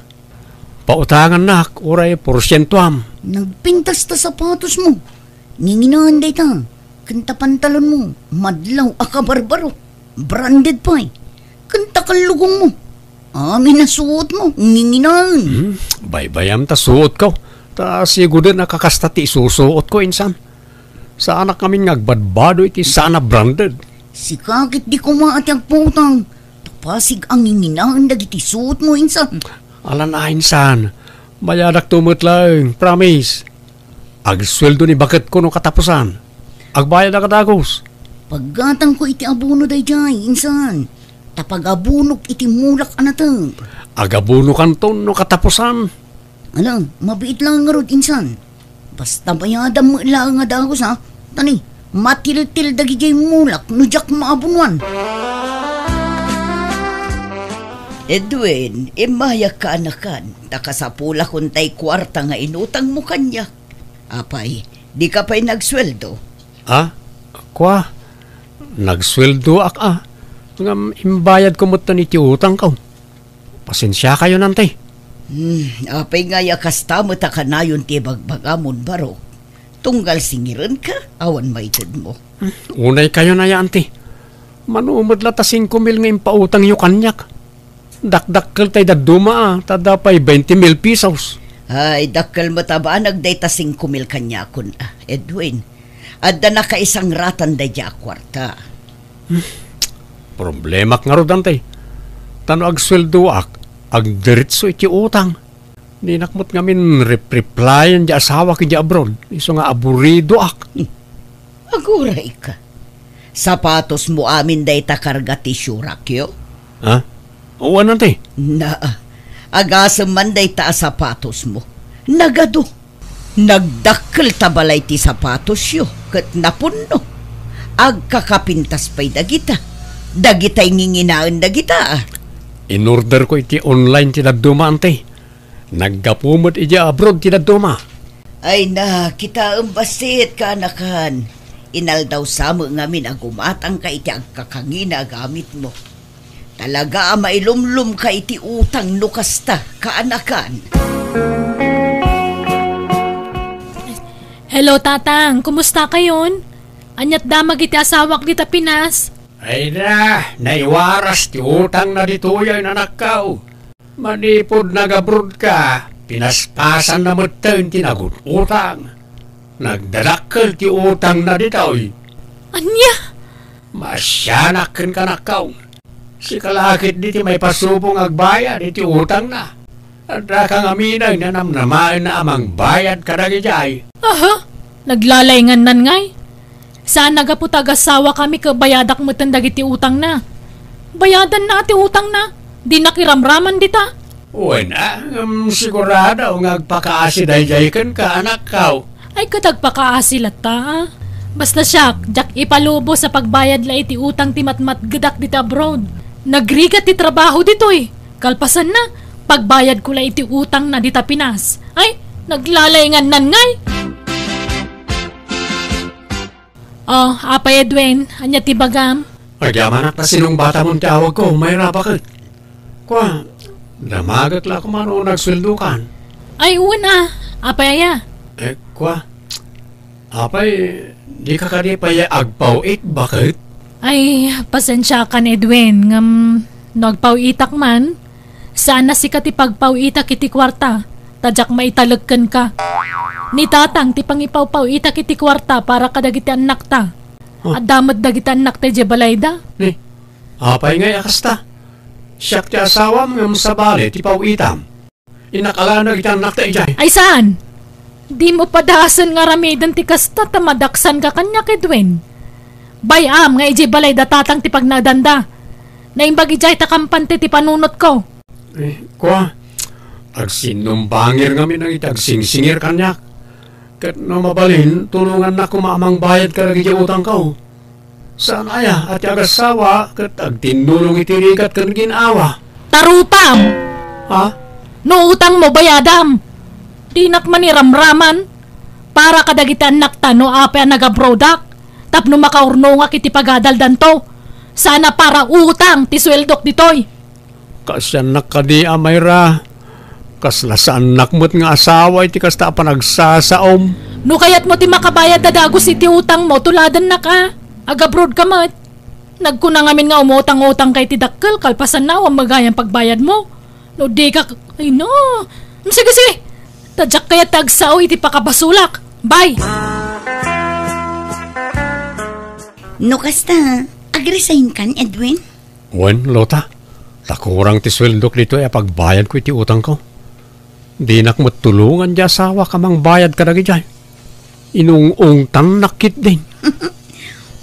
Pautangannak, uray porsientoam. Nagpintas ta sapatosmo. Nginginaen dayta. Ken ta pantalonmo, madlaw a kabarbaro. Branded pay. Ken ta kallugongmo. Amin a suotmo, nginginaen. Hmm, baybayam ta suotko. Ta siguden a kakasta ti isusuotko insan. Saanak ngamin nga agbadbado iti saan a branded. Sika ket di koma a ti agpautang. Ta pasig a nginginaen dagiti suotmo insan. Alan a insan. Bayadakto met laeng, promise. Agsueldo ni baketko no katapusan. Agbayadak a dagus. Paggatangko iti abono daydiay, insan. Ta pagabonok iti mulak a nateng. Agabonokanton no katapusan. Ala, mabiit laeng ngarud, insan. Basta bayadam met laeng a dagus, ha? Ta ni, matiltil dagidiay mulak no diak maabonoan. Edwin, immayak kaanakan, ta kasapulakon tay kuarta nga inutangmo kaniak. Apay, dika pay nagsueldo? Ah, kua, nagsueldoak a. Ngem imbayadko metten iti utangko. Pasensiakayon, anti. Hmm, apay ngay a kasta met a kanayon ti ibagbagamon, Barok? Tunggal singirenka, awan maitedmo. Hmm, unaykayon aya, anti. Mano met la ta singko mil nga impautangyo kaniak. Dakdakkel tay dadduma a, ta adda pay twenty mil pesos. Ay, dakkel met a banag dayta singko mil kaniakon a, Edwin. Adda nakaisangratan daydiay a kuarta. Hmm. Problemak ngarud, anti. Ta no agsueldoak, agdiretso iti utang. Dinak met ngamin rep-, replyan di asawak idiay abroad. Isu nga aburidoak. Hmm. Agurayka. Sapatosmo amin dayta karga ti siorakyo? Ha? Wen, anti. Naa. Agasem man dayta a sapatosmo. Nagadu. Nagdakkel ta balay ti sapatosyo ket napunno. Agkakapintas pay dagita. Dagitay nginginaen dagita. Inorderko iti online ti dadduma, anti. Naggapu met idiay abroad ti dadduma. Ay na, kitaem bassit, kaanakan. Inaldaw sa met ngamin a gumatangka iti agkakangina a gamitmo. Talaga a mailumlomka iti utang no kasta, kaanakan. Hello, Tatang. Kumusta kayon? Aniat damag iti asawak dita Pinas? Ay na, naiwaras ti utangna ditoy a inanakko. Manipud nag-abroad ka, pinaspasanna metten ti nagut-utang. Nagdadakkel ti utangna ditoy. Ania? Maasianak ken kanakkaw. Sika la ketdi ti maipasubo nga agbayad iti utangna. Addaka ngamin a namnamaenna a mangbayad kadagijay. Aha? Naglalaingannanna ngay? Saan a gapu ta agasawakami ket bayadak metten dagiti utangna. Bayadanna ti utangna. Dinak iramraman dita. Wen a, ngem sigurado nga agpakaasi daydiay kenka, anakkaw. Ay, ket agpakaasi latta, a. Basta siak, diak ipalubos a pagbayad la iti utang ti matmatgedak dita abroad. Nagrigat ti trabaho ditoy. Kalpasanna, pagbayadko la iti utangna dita Pinas. Ay, naglalaingannanna ngay. Oh, Apay Edwin, ania ti bagam? Agyamanak ta sinungbatamon ti awagko, Mayra, baket. Kua, damagek la koma no nagsueldokan. Ay, wen a. Apay aya? Eh, kua, apay, dika kadi pay agpaw-it, baket? Ay, pasensiakan, Edwin, ngem no agpaw-itak man, saan a sika ti pagpaw-itak iti kuarta, ta diak maitalek kenka. Ni Tatang ti pangipawpaw-itak iti kuarta para kadagiti annakta. Oh. Adda met dagiti annakta idiay balayda. Ni, apay ngay a kasta? Siak ti asawam ngem sabali ti paw-itam. Innak a la dagiti annakta idiay. Ay saan? Dimo padasen nga aramiden ti kasta ta madaksanka kaniak, Edwin. Bay-am nga idiay balayda Tatang ti pagnaedanda. Naimbag idiay ta kampante ti panunotko. Eh, kua, agsinumbangir ngamin dagiti agsingsingir kaniak. Ket no mabalin, tulongannak koma a mangbayad kadagiti utangko. Saan aya a ti agassawa ket agtinnulong iti rigat ken gin-awa? Tarupam! Ha? No utangmo, bayadam! Dinak man iramraman para kadagiti annakta no apay a nagabroadak tapno makaurnongak iti pagadaldanto. Saan a para utang ti sueldok ditoy. Kaasiannak kadi a, Mayra? Kasla saannak met nga asawa iti kasta a panagsasaom. No kayatmo ti makabayad a dagus iti utangmo, tuladennak a. Agabroad ka met. Nagkuna ngamin nga umutang-utangka iti dakkel, kalpasanna, awan met gayam pagbayadmo. No dika, ay no. Sige, sige. Ta diak kayat ti agsao iti pakabasolak. Bye! No kasta, agresign kan, Edwin? Wen, Lota, ta kurang ti sueldok ditoy a pagbayadko iti utangko. Dinak met tulongan ti asawak a mangbayad kadagidiay. Inung-ungtannak ketdin.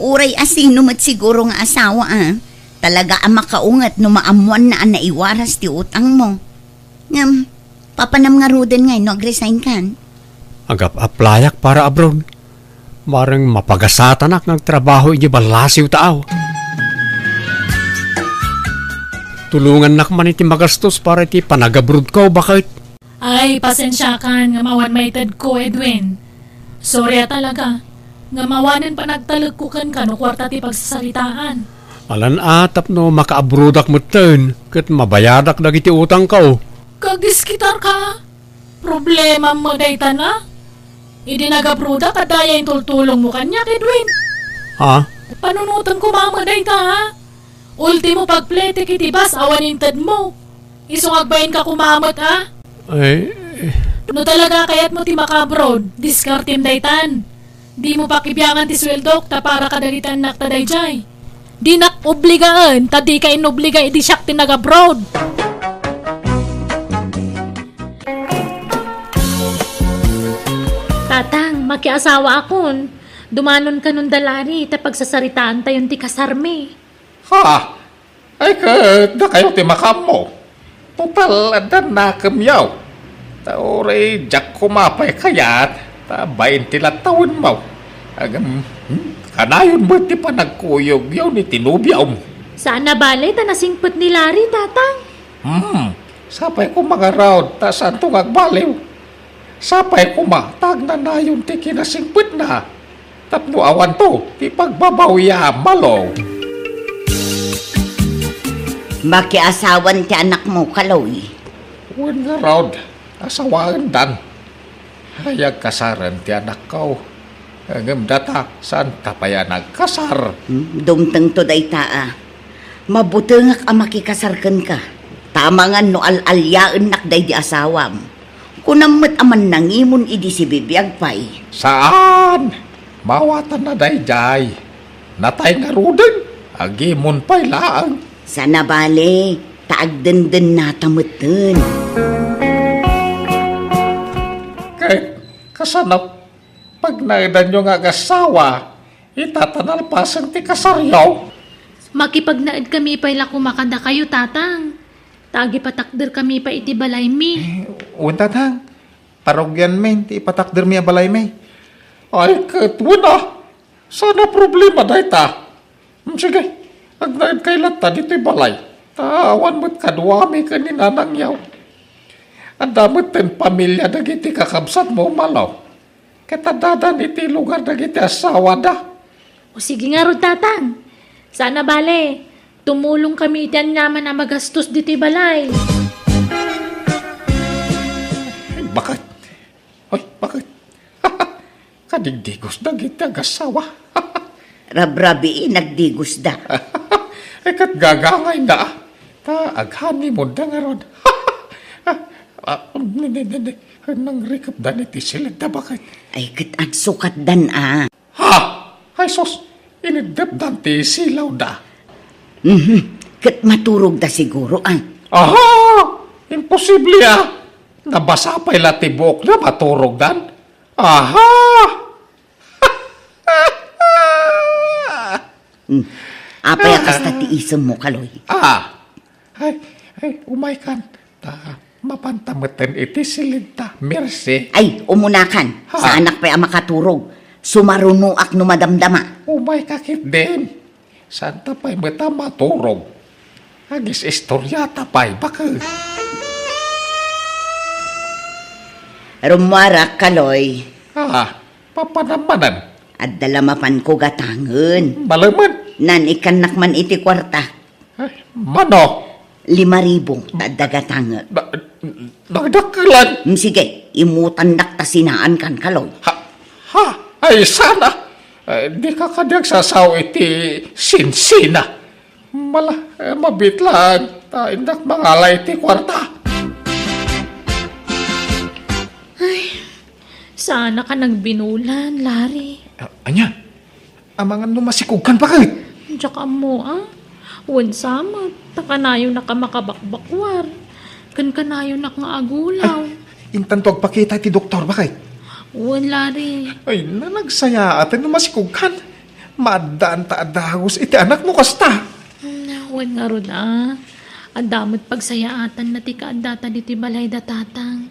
Uray a sino met siguro nga asawa a talaga a makaunget no maammoanna a naiwaras ti utangmo. Ngem, papanam ngaruden ngay no agresign kan? Agap-aplayak para abroad. Bareng mapagasatanak nga agtrabaho iti ballasiw taaw. Tulongannak man iti magastos para iti panagabrodko, baket. Ay, pasensiakan nga awan maitedko, Edwin. Sorry a talaga, nga awanen panagtalekko kenka no kuarta ti pagsasaritaan. Alan a tapno makaabrodak metten ket mabayadak dagiti utangko. Kagdiskitarka? Problemam met dayta na. Idi nagabrodak, adda aya intultulongmo kaniak, Edwin? Ha? Panunotem koma met dayta, ha? Ultimo pagpletek iti bus awan intedmo. Isu nga agbainka koma met, a? Ay, eh. No talaga kayatmo ti maka-abroad, diskartem daytan. Dimo pakibiangan ti sueldok ta para kadagiti annakta daydiay. Dinak obligaen ta dika inobliga idi siak ti nag-abroad. Tatang, makiasawaakon. Dumanon kanon da Larry ta pagsasaritaantayon ti kasarmi. Ha? Ay, ket dakayo ti makaammo. Total, adda nakemyo. Ta uray diak koma pay kayat, ta bain ti lattawenmo. Agam, hmm, kanayon met ti panagkuyogyo ni ti nobiom. Saan a bale ta nasingpet ni Larry, Tatang. Hmm, sapay koma ngarud ta saanto nga agbaliw. Sapay koma ta agnanayon ti kinasingpetna. Tapno awanto ti pagbabawiam, Malo. Makiasawan ti anakmo, Kaloy. Wen ngarud, asawaendan. Ay, agkasaren ti anakko. Ngem data, saanta pay a nagkasar? Hmm, dumtengto dayta, a. Mabutengak a makikasar kenka. Ta amangan no al-aliaennak daydi asawam. Kunam met a mannangimon idi sibibiag pay. Saan? Mawatanna daydiay. Natay ngaruden, agimon pay laeng. Saan a bale, ta agdendennata metten. Ket kasano? Pagnaedanyo nga agassawa, ita ta nalpasen ti kasaryo? Makipagnaedkami pay la koma kadakayo, Tatang. Ta agipatakderkami pay iti balaymi. Eh, wen, Tatang. Parugianmi ti ipatakdermi a balaymi. Ay, ket wen a, saan a problema dayta. Hmm, sige, agnaedkay latta ditoy balay. Ta awan met kaduami ken ni nanangyo. Adda metten pamilia dagiti kakabsatmo, Malo. Ket addadan iti lugar dagiti asawada. O sige ngarud, Tatang. Saan a bale, tumulongkami iti aniaman a magastos ditoy balay. Ay, baket? Ay, baket? Kadigdigos dagiti agassawa. Rabrabii, nagdigosda. Ay, ket gagangayna, a. Ta aghanimonda ngarud. Ah, ne, ne, ne, ne. Nangrikepdan iti silidda, baket? Ay, ket agsukatdan, a. Ha? Ay, sus! Iniddepdan ti silawda. Mhm. Ket maturogda siguro, a. Aha! Imposible, a! Nabasa pay la ti buokda, maturogdan. Aha! Hmm. Apay a kasta ti isemmo, Kaloy? Ah. Ay, ay, umaykan. Ta, mapanta metten iti silidta, Mercy. Ay, umunakan. Ha? Saanak pay a makaturog. Sumarunoak no madamdama. Umayka ketdin. Saanta pay met a maturog. Agis-istoriata pay, baket. Rummuarak, Kaloy. Ah, papanam manen? Adda la mapanko gatangen. Malemen. Naan-ikkannak man iti kuarta. Ay, mano? Lima ribu, ta adda gatangek. Na-, nagdakkelan? Mm, sige, imutannak ta sinaankan, Kaloy. Ha? Ha? Ay, saan a? Eh, dika kadi agsasao iti sinsina. Mala, eh, mabiit laeng ta innak mangala iti kuarta. Ay, saanak a nagbinulan, Larry. Ah, ania? Amangan no masikogkan, baket? Diak ammo, a. Wen sa met, ta kanayonak a makabakbakuar. Ken kanayonak nga agulaw. Ay, intanto agpakita iti doktor, baket? Wen, Larry. Ay, na, nagsayaaten no masikogkan. Maaddaan ta a dagus iti anak no kasta. Hmm, wen ngarud, a. Adda met pagsayaatanna ti kaaddata ditoy balay da Tatang.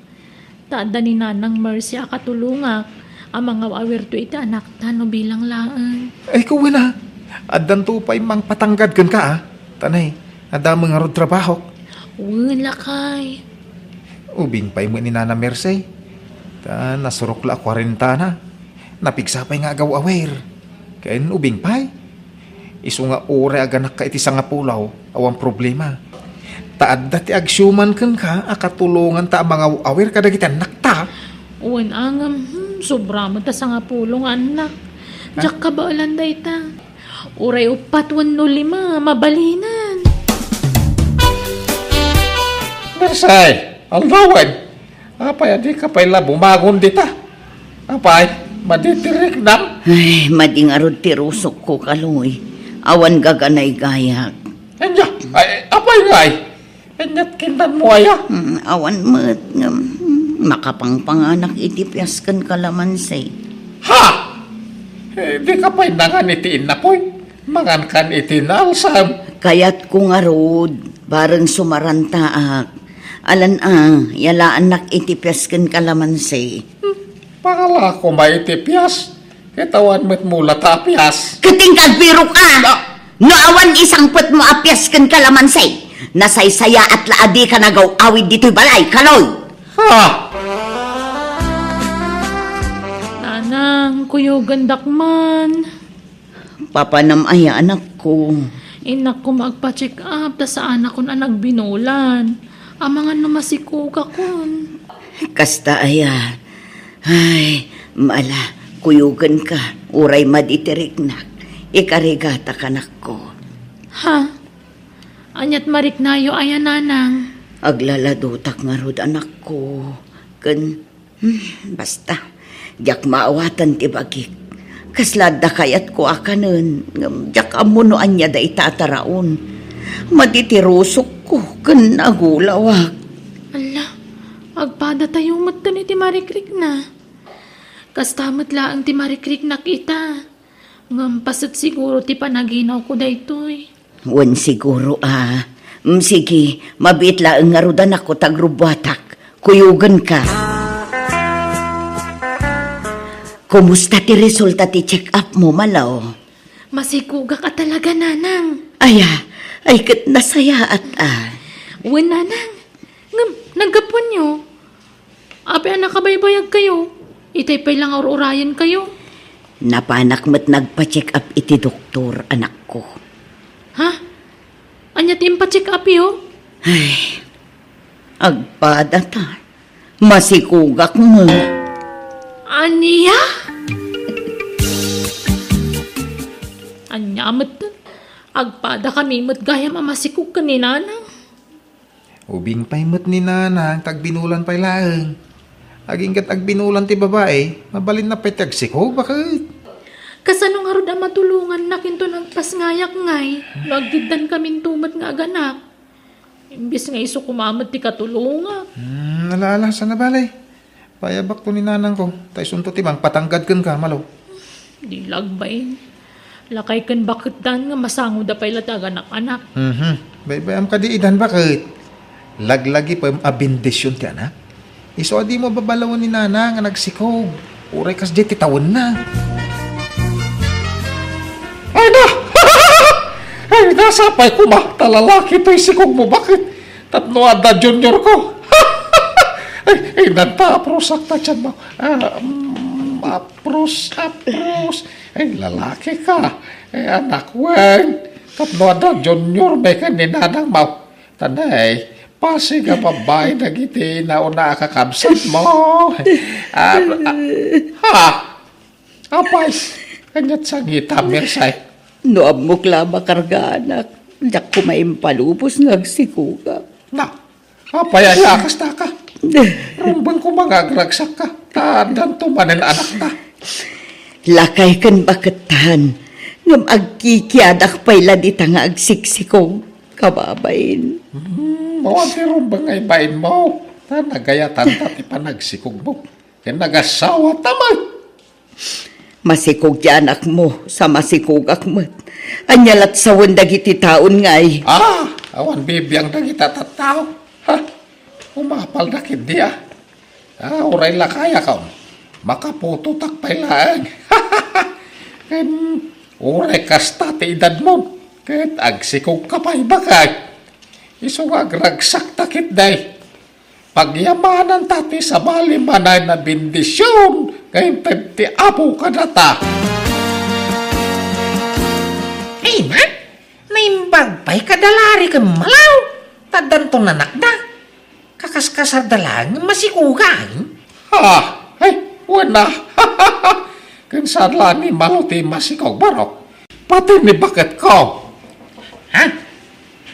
Ta adda ni Nanang Mercy a katulongak a mangaw-awirto iti anakta no bilang laeng. Ay, kuwen a, addanto pay mangpatanggad kenka, a. Ta nay, adda met ngarud trabahok. Wen, lakay. Ubing pay met ni Nana Mercy. Ta nasurok la a kuarentana. Napigsa pay nga agaw-awir. Ken ubing pay. Isu nga uray aganakka iti sangapulo, awan problema. Ta adda ti agsiuman kenka a katulonganta a mangaw-awir kadagiti annakta. Wen a ngem, hmm, sobra met ta sangapulo nga annak. Ha? Diak kabaelan dayta. Uray uppat wenno lima, mabalinen. Mersay, aldawen. Apay a dika pay la bumangon dita? Apay, madi ti riknam? Ay, madi ngarud ti rusokko, Kaloy. Awan gaganaygayak. Anya, ay, apay ngay? Inyat kindanmo aya? Hmm, awan met ngem, hmm, makapangpanganak iti pias ken kalamansi. Ha? Eh, dika pay nangan iti innapoy? Mangankan iti naalsam. Kayatko ngarud, bareng sumarantaak. Alan a, yalaannak iti pias ken kalamansi. Hmm, pangala koma iti pias. Ket awan met mula ta pias. Ket inka agbirok a! Ah! No awan isangpetmo a pias ken kalamansi, nasaysayaat la a dika nagaw-awid ditoy balay, kaloy! Ha! Nanang, kuyogendak man. Papanam aya, anakko? Innak koma agpa-check up ta saanakon a nagbinulan. Amangan no masikogakon. Kasta aya. Ay, mala, kuyogenka, uray madi ti riknak. Ikarigata, anakko. Ha? Ania't mariknayo aya, nanang? Aglaladutak ngarud, anakko. Ken Hmm, basta, diak maawatan ti bagik. Kasla adda kayatko a kanen, ngem diak ammo no ania dayta a taraon. Madi ti rusokko ken agulawak. Alla, agpadatayo metten iti marikrikna. Kasta met laeng ti marikriknak ita. Ngem paset siguro ti panaginawko daytoy. Wen siguro a. Mm, sige, mabiit laeng ngarud, anakko, ta agrubbuatak. Kuyogenka. Kumusta ti resulta ti check-up mo, Malo? Masikogak a talaga, nanang. Aya, ay ket nasayaat a. Wen, nanang. Ngem, naggapuanyo? Apay a nakabaybayagkayo? Itay pay la nga ur-urayenkayo. Napanak met nagpa-check up iti doktor, anakko. Ha? Ania ti impa-check upyo? Ay, agpada ta. Masikogak met. Ania? Ania met? Agpada kami met gayam a masikog ken ni nanang. Ubing pay met ni nanang ta agbinulan pay laeng. Agingga't agbinulan ti babai, mabalinna pay ti agsikog, baket. Kasano ngarud a matulongannak inton agpasngayak ngay, no agdiddan kaminto met nga aganak? Imbes nga isu koma met ti katulongak. Hmm, ala, ala, saan a bale. Payabakto ni nanangko, ta isunto ti mangpatanggad kenka, Malo. Di lagbain. Lakay ken baketdan nga masangoda pay la ti aganak-anak. Mhm. Baybayam kadi idan, baket. Laglagi pay a bendision ti anak. Isu a dimo babalawen ni nanang nga nagsikog. Uray kasdiay ti tawenna. Ay na! Ay na, sapay koma ta lalaki toy sikog mo, baket. Tapno adda junior ko. Ay, ay, nagpaaprusak ta tiyan mo. Ah, mm, aprus, aprus. Ay, lalaki ka. Ay, anak, wen. Tapno adda junior, may ka ni nanang mo. Tanay, pasig a babae dagiti nauna a kakabsat mo. Ah, ah, ha? Apay, kaniat sangita, Mirsay. No ammok la a makargaanak, diak koma impalubos nga agsikogak. Na, apay aya kasta ka? Rumbeng koma nga agragsakka, ta addanto manen anakta. Lakay ken bakettan, ngem agkikiadak pay la dita nga agsiksikog, kababain. Hmm, awan ti rumbeng nga ibainmo, ta nagayatanta ti panagsikogmo. Ken nagasawata met. Masikog ti anakmo, sa masikogak met. Ania lat sawen dagiti taon ngay? Ah, awan bibiang dagita tattao. Ha? Umapalda ketdi a. Ah, uray lakayakon. Makaputotak pay laeng. Ken uray kasta ti edadmon. Ket agsikogka pay, baket. Isu nga agragsakta ketdi. Pagyamananta ti sabali manen a bendision nga inted ti Apo kadata. Ay, man, naimbag pay kada Lari ken Malaw, ta addanto nanakda. Kakaskasarda laeng nga masikugan. Ha? Ay, wen a. Ken saan la ni Malo ti masikog, barok? Pati ni baketko. Ha?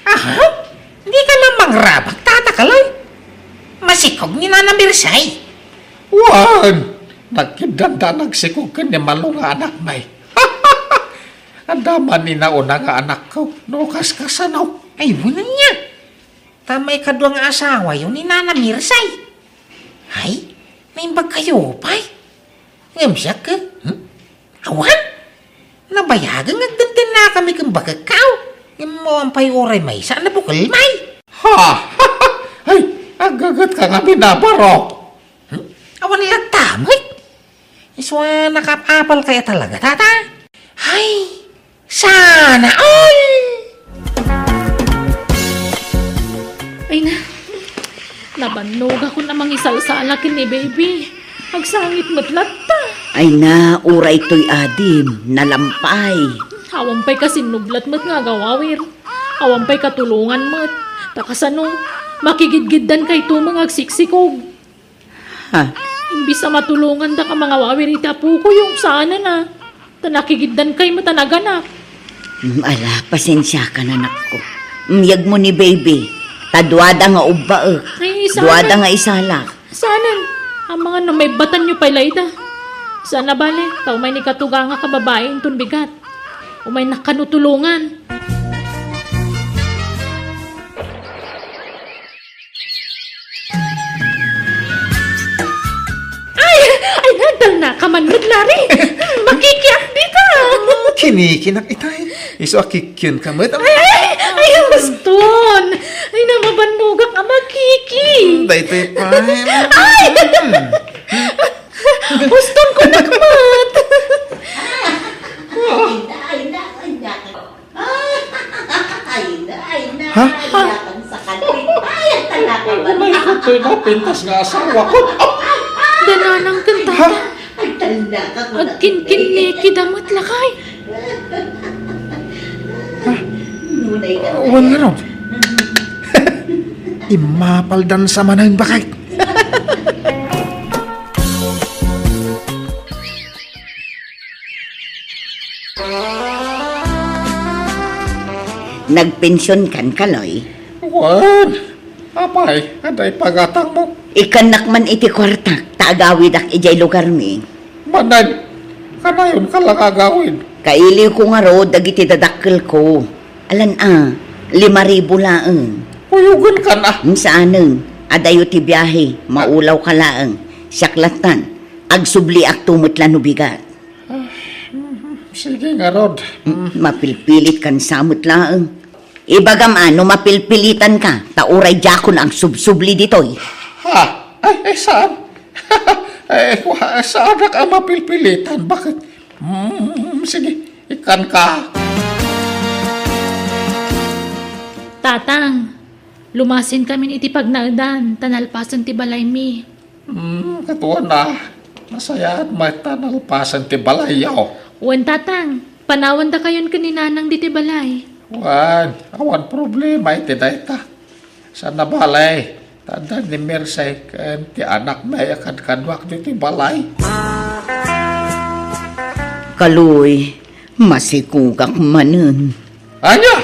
Aha? Dika la mangrabak, Tata Kaloy? Masikog ni Nana Mirsay? Wen, nagkiddanda nagsikog ken ni Malo nga anak, may. Adda man ni nauna nga anakko, no kaskasano. Ay, wen ania. Ta maikadua nga asawayo ni Nana Mirsay. Ay, naimbagkayo pay. Ngem siak, eh? Hmm? Awan? Nabayagen nga agdendennakami ken bakekko. Ngem awan pay uray maysa a nabukel, may. Ha? Ay, Ket ka nga binabarok. Hmm? Awan latta met. Isu a nakapapal kaya talaga, tata? Ay, sana all! Ay na, nabannogakon a mangisalsala ken ni baby. Agsangit met latta. Ay na, uray toy adim, nalampay. Awan pay kasinnublat met nga agawawir. Awan pay katulongan met. Ta kasano, makigidgiddan kay tumeng agsiksikog. Ha? Imbis a matulongan da ka mangawawir iti apoko, yung saanen a. Ta nakigiddan kay met a naganak. Mm, ala, pasensiakan, anakko. Miyag mo ni baby. Ta duada nga ubbaek. Ay, saanen? Duada nga isalak. Saanen? Amangan no maibbatan yo pay layda. Saan a bale, ta umay ni katugangak a babai inton bigat. Umay nakano tulongan. Ay! Ay, nagdal na ka man met, Larry. Hmm, makikiak dita. Kinikinak itay. Isu a kikiun ka met. Ay, ay, ay, ay, baston. Ay, namabannogak a makiki. Daytoy pa. Ay! Hmm. Baston ko nakmat. Ay, na, ay, na, ay, na. Ay, na, ay, na, Ha? Ay, yatang sa kantin. Ay, ang talaka ba? Umay ko to'y napintas nga asawa ko. Dananang kanta. Ha? Ay, talaka ko na. Agkinkinni, kidamot lakay. Nunay ka na. Wan nga ron. Immapaldan sa manan bakit? Nagpension kan, Kaloy? Wen, apay, adda ipagatangmo? Ikkannak man iti kuartak, ta agawidak idiay lugarmi. Manen, kanayon ka lang agawid. Kailiw ko ngarud dagiti dadakkel ko. Alan a, lima ribu laeng. Kuyogen kan a. Hmm, saanen, adayo ti biahe, maulaw ka laeng. Siak lattan, agsubliak to met la no bigat. Ah, mhm. Sige ngarud. Mm, mapilpilit kan sa met laeng. Ibagam a no mapilpilitan ka, ta uray diakon agsubsubli ditoy. Ha? Ay, ay, saan? Ay, wa-, saanak a mapilpilitan. Bakit? Mm, sige, ikkan ka. Tatang, lumasin kami iti pagnaedan, ta nalpasen ti balaymi. Hmm, katuan a. Nasayaat met ta nalpasen ti balayyo. Wen, Tatang. Panawandakayon ken ni Nanang ditoy balay. Wen, awan problema iti dayta. Saan a bale, ta adda ni Mercy ken ti anakna a kadkaduak ditoy balay. Kaloy, masikogak manen. Ania?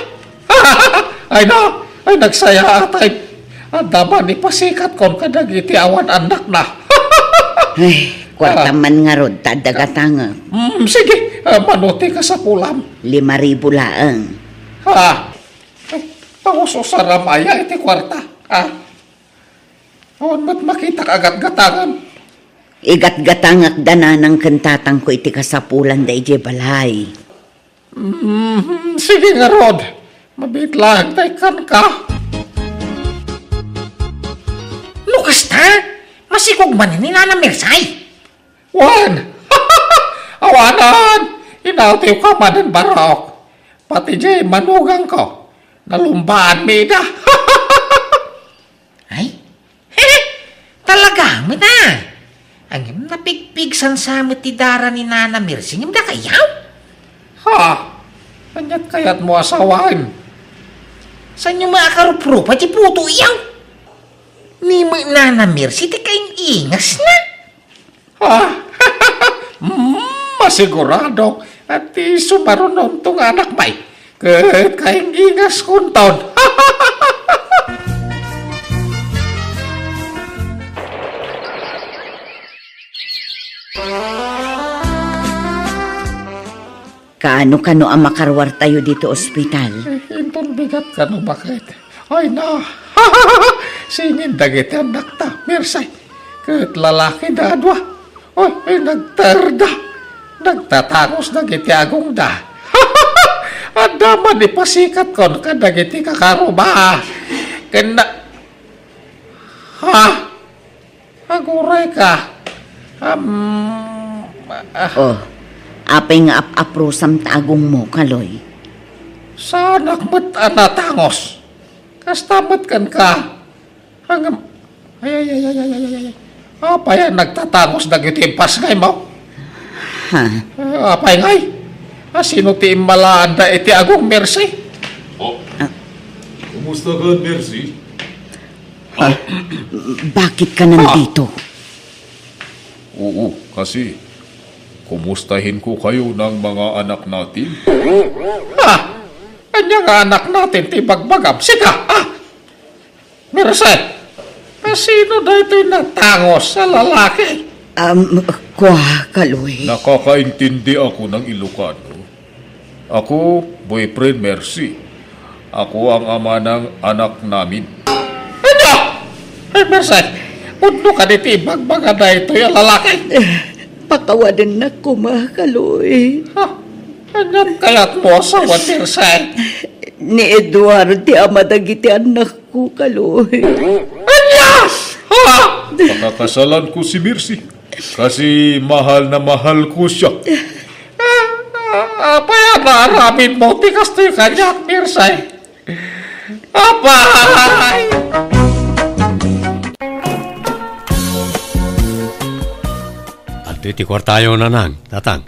Ay na, ay nagsayaat ay. Adda man ipasikatkon kadagiti awan annakna. Ay, kuarta man ngarud ta adda gatangek. Mm, sige, ah, mano ti kasapulam? Lima ribu laeng. Ha? Ay, paususaram aya iti kuarta? Ha? Awan met makitak a gatgatangan. Igatgatangak da nanang ken tatangko iti kasapulanda idiay balay. Mm, sige ngarud. Mabiit laeng ta ikkan ka. No kasta, masikog man ni Nana Mirsay. Wen! Awanan! Inawtiw ka manen, barok. Pati diay manugangko, nalumbaanmi ida. Ay? Talaga met a? Ngem napigpigsan sa met ti dara ni Nana Mercy ngem dakayaw? Ha? Aniat kayatmo a sawen? Saanyo met a karuprupa ti putoyo? Ni met Nana Mercy ti kaing-ingasna. Ah, mm, masigurado, ti sumarunonto nga anak pay. Ket kaing-ingaskonton. Kaano kano a makaruartayo dito ospital? Eh, inton bigat kano, bakit? Ay na, singin dagiti annakta, Mirsay. Ket lalaki da a dua. Oy, ay, nagterda. Nagtatangos dagiti agongda. Adda man ipasikatkon kadagiti kakaruma. Ken na-, Ha? Aguray ka? Am, ah. Oh, apay nga ap-aprosam ta agongmo, Kaloy? Saanak met a natangos. Kasta met kenka. Ngem, ay, ay, ay. Apay a nagtatangos dagiti impasngaymo? Ha? Ah, apay ngay? A, sino ti immalaanda iti agong, Mercy? Oh. Ah. Kumusta ka, Mercy? Ah, bakit ka nandito? Oo, kasi kumustahin ko kayo ng mga anak natin. Ha? Anya nga anak natin ti bagbagam? Sika, ha? Merced, a, sino daytoy natangos a lalaki? Um, kua, Kaloy. Nakakaintindi ako ng Ilocano. Ako, boyfriend Mercy. Ako ang ama ng anak namin. Anya? Ay, Merced, pudno ka diti ibagbaga daytoy a lalaki? Eh, pakawadennak koma, Kaloy. Ha? Anya kayat mo asawan, Merced? Ni Eduardo ti ama dagiti annak ko, Kaloy. Ania? Ha? Pakakasalan ko si Mercy. Kasi mahal na mahal ko siya. Ah, ah, apay a naaramid mo ti kastoy kaniak, Mercy? Apay! Adtoy ti kuartayo, nanang, tatang.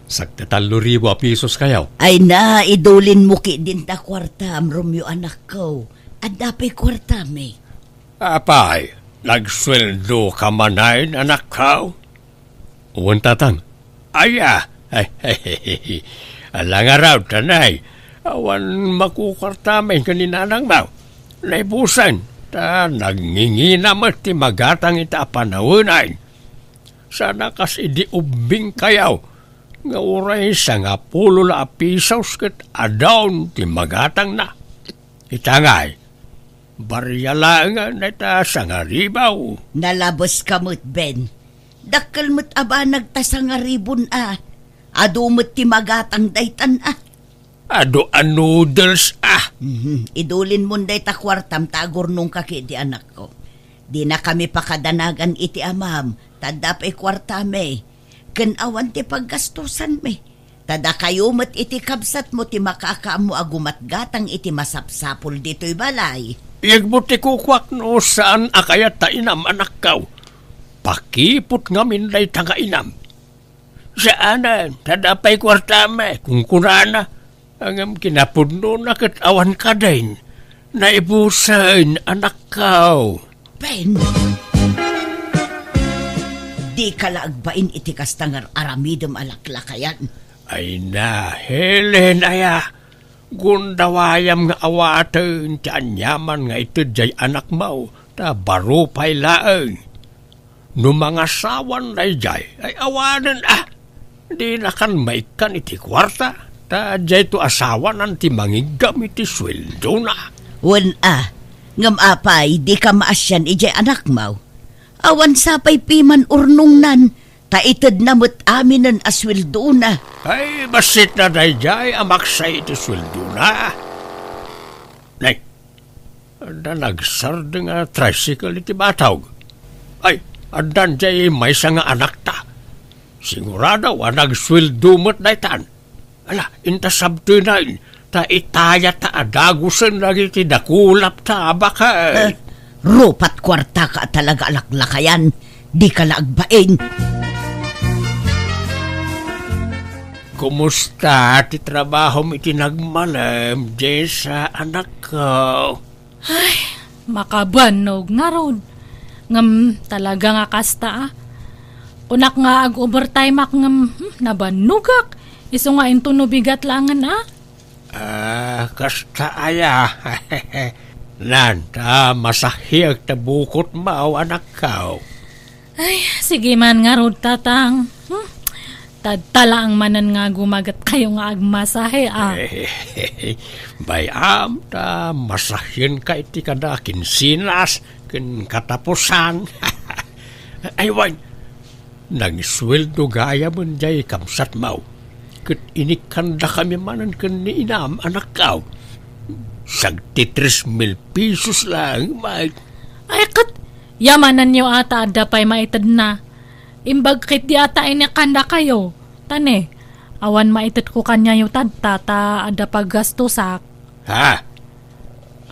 Sagdi tallo ribu a pisos kayo. Ay na, idulinmo ketdin ta kuartam, Romeo, anakko. Adda pay kuartam, eh. Apay, nagsueldo ka manen, anakko? Wen, tatang. Aya, ala ngarud, tanay. Awan makukuartam ken ni nanangmo. Naibusen, ta nangingina met ti magatang ita a panawen. Saan a kas idi ubbing kayo, nga uray sangapulo la a pisos ket adaon ti magatangna. Ita ngay, baria laeng dayta sangaribu. Nalabeska met, Ben. Dakkel met a banag ta sangaribun a. Adu met ti magatang daytan a. Adu a noodles a. Mhm. Idulinmon dayta kuartam ta agurnongka ket di anakko. Dinakami pakadanagan iti amam, ta adda pay kuartami, ken awan ti paggastosanmi. Ta dakayo met iti kabsatmo ti makaammo a gumatgatang iti masapsapul ditoy balay. Yegmo ti kukuak no saan a kayat ta inam, anakko. Pakiput ngamin dayta nga inam. Saanen, ta adda pay kuartami, kunkunana. Ngem kinapudnona ket awan kadin. Naibusen, anakko. Ben! Dika la agbain iti kasta nga ar-aramidem a laklakayan. Ay na, Helen, aya. Gundawayam nga awaten ti aniaman nga ited jay anakmo, ta baro pay laeng. No mangasawan dayjay, ay awanen a, dinakan maikkan iti kuarta, ta jayto a sawanan ti mangiggam iti sueldona. Wen a, ngem apay, dika maasian ijay anakmo? Awan sapay piman urnongnan, ta itedna met aminen a sueldona. Ay, bassitna dayjay a maksa iti sueldona. Nay, adda nagsardeng a tricycle iti batog. Ay, addan jay maysa nga anakta. Sigurado a nagsueldo met daytan. Ala, inta sabtenen, ta itayat ta a dagusen dagiti dakulap ta a baket. Eh, rupat kuartaka a talaga a laklakayan, dika la agbain. Kumusta ti trabahom iti nagmalem, Jessa, anakko? Ay, makabannog ngarud. Ngem talaga nga kasta, a. Kunak nga ag-overtime-ak ngem, hmm, nabannogak. Isu nga inton no bigat laengen, a. Ah, kasta aya. Nan, ta masahiek ta bukotmo, anakko. Ay, sige man ngarud, Tatang. Hmm? Tadta laeng manen nga gumaget kayo nga agmasahe, a. Bay-am ta masahienka iti kada kinsinas ken katapusan. Ay, wen, nagsueldo gayamen jay kabsatmo. Ket inikkandakami manen ken ni inam, anakko. Sagdi tres mil pesos laeng, Mike. Ay, ket Yamanenyo a ta adda pay maitedna. Imbag ketdi a ta inikandakayo. Ta ne, awan maitedko kaniayo tatta ta adda paggastusak. Ha?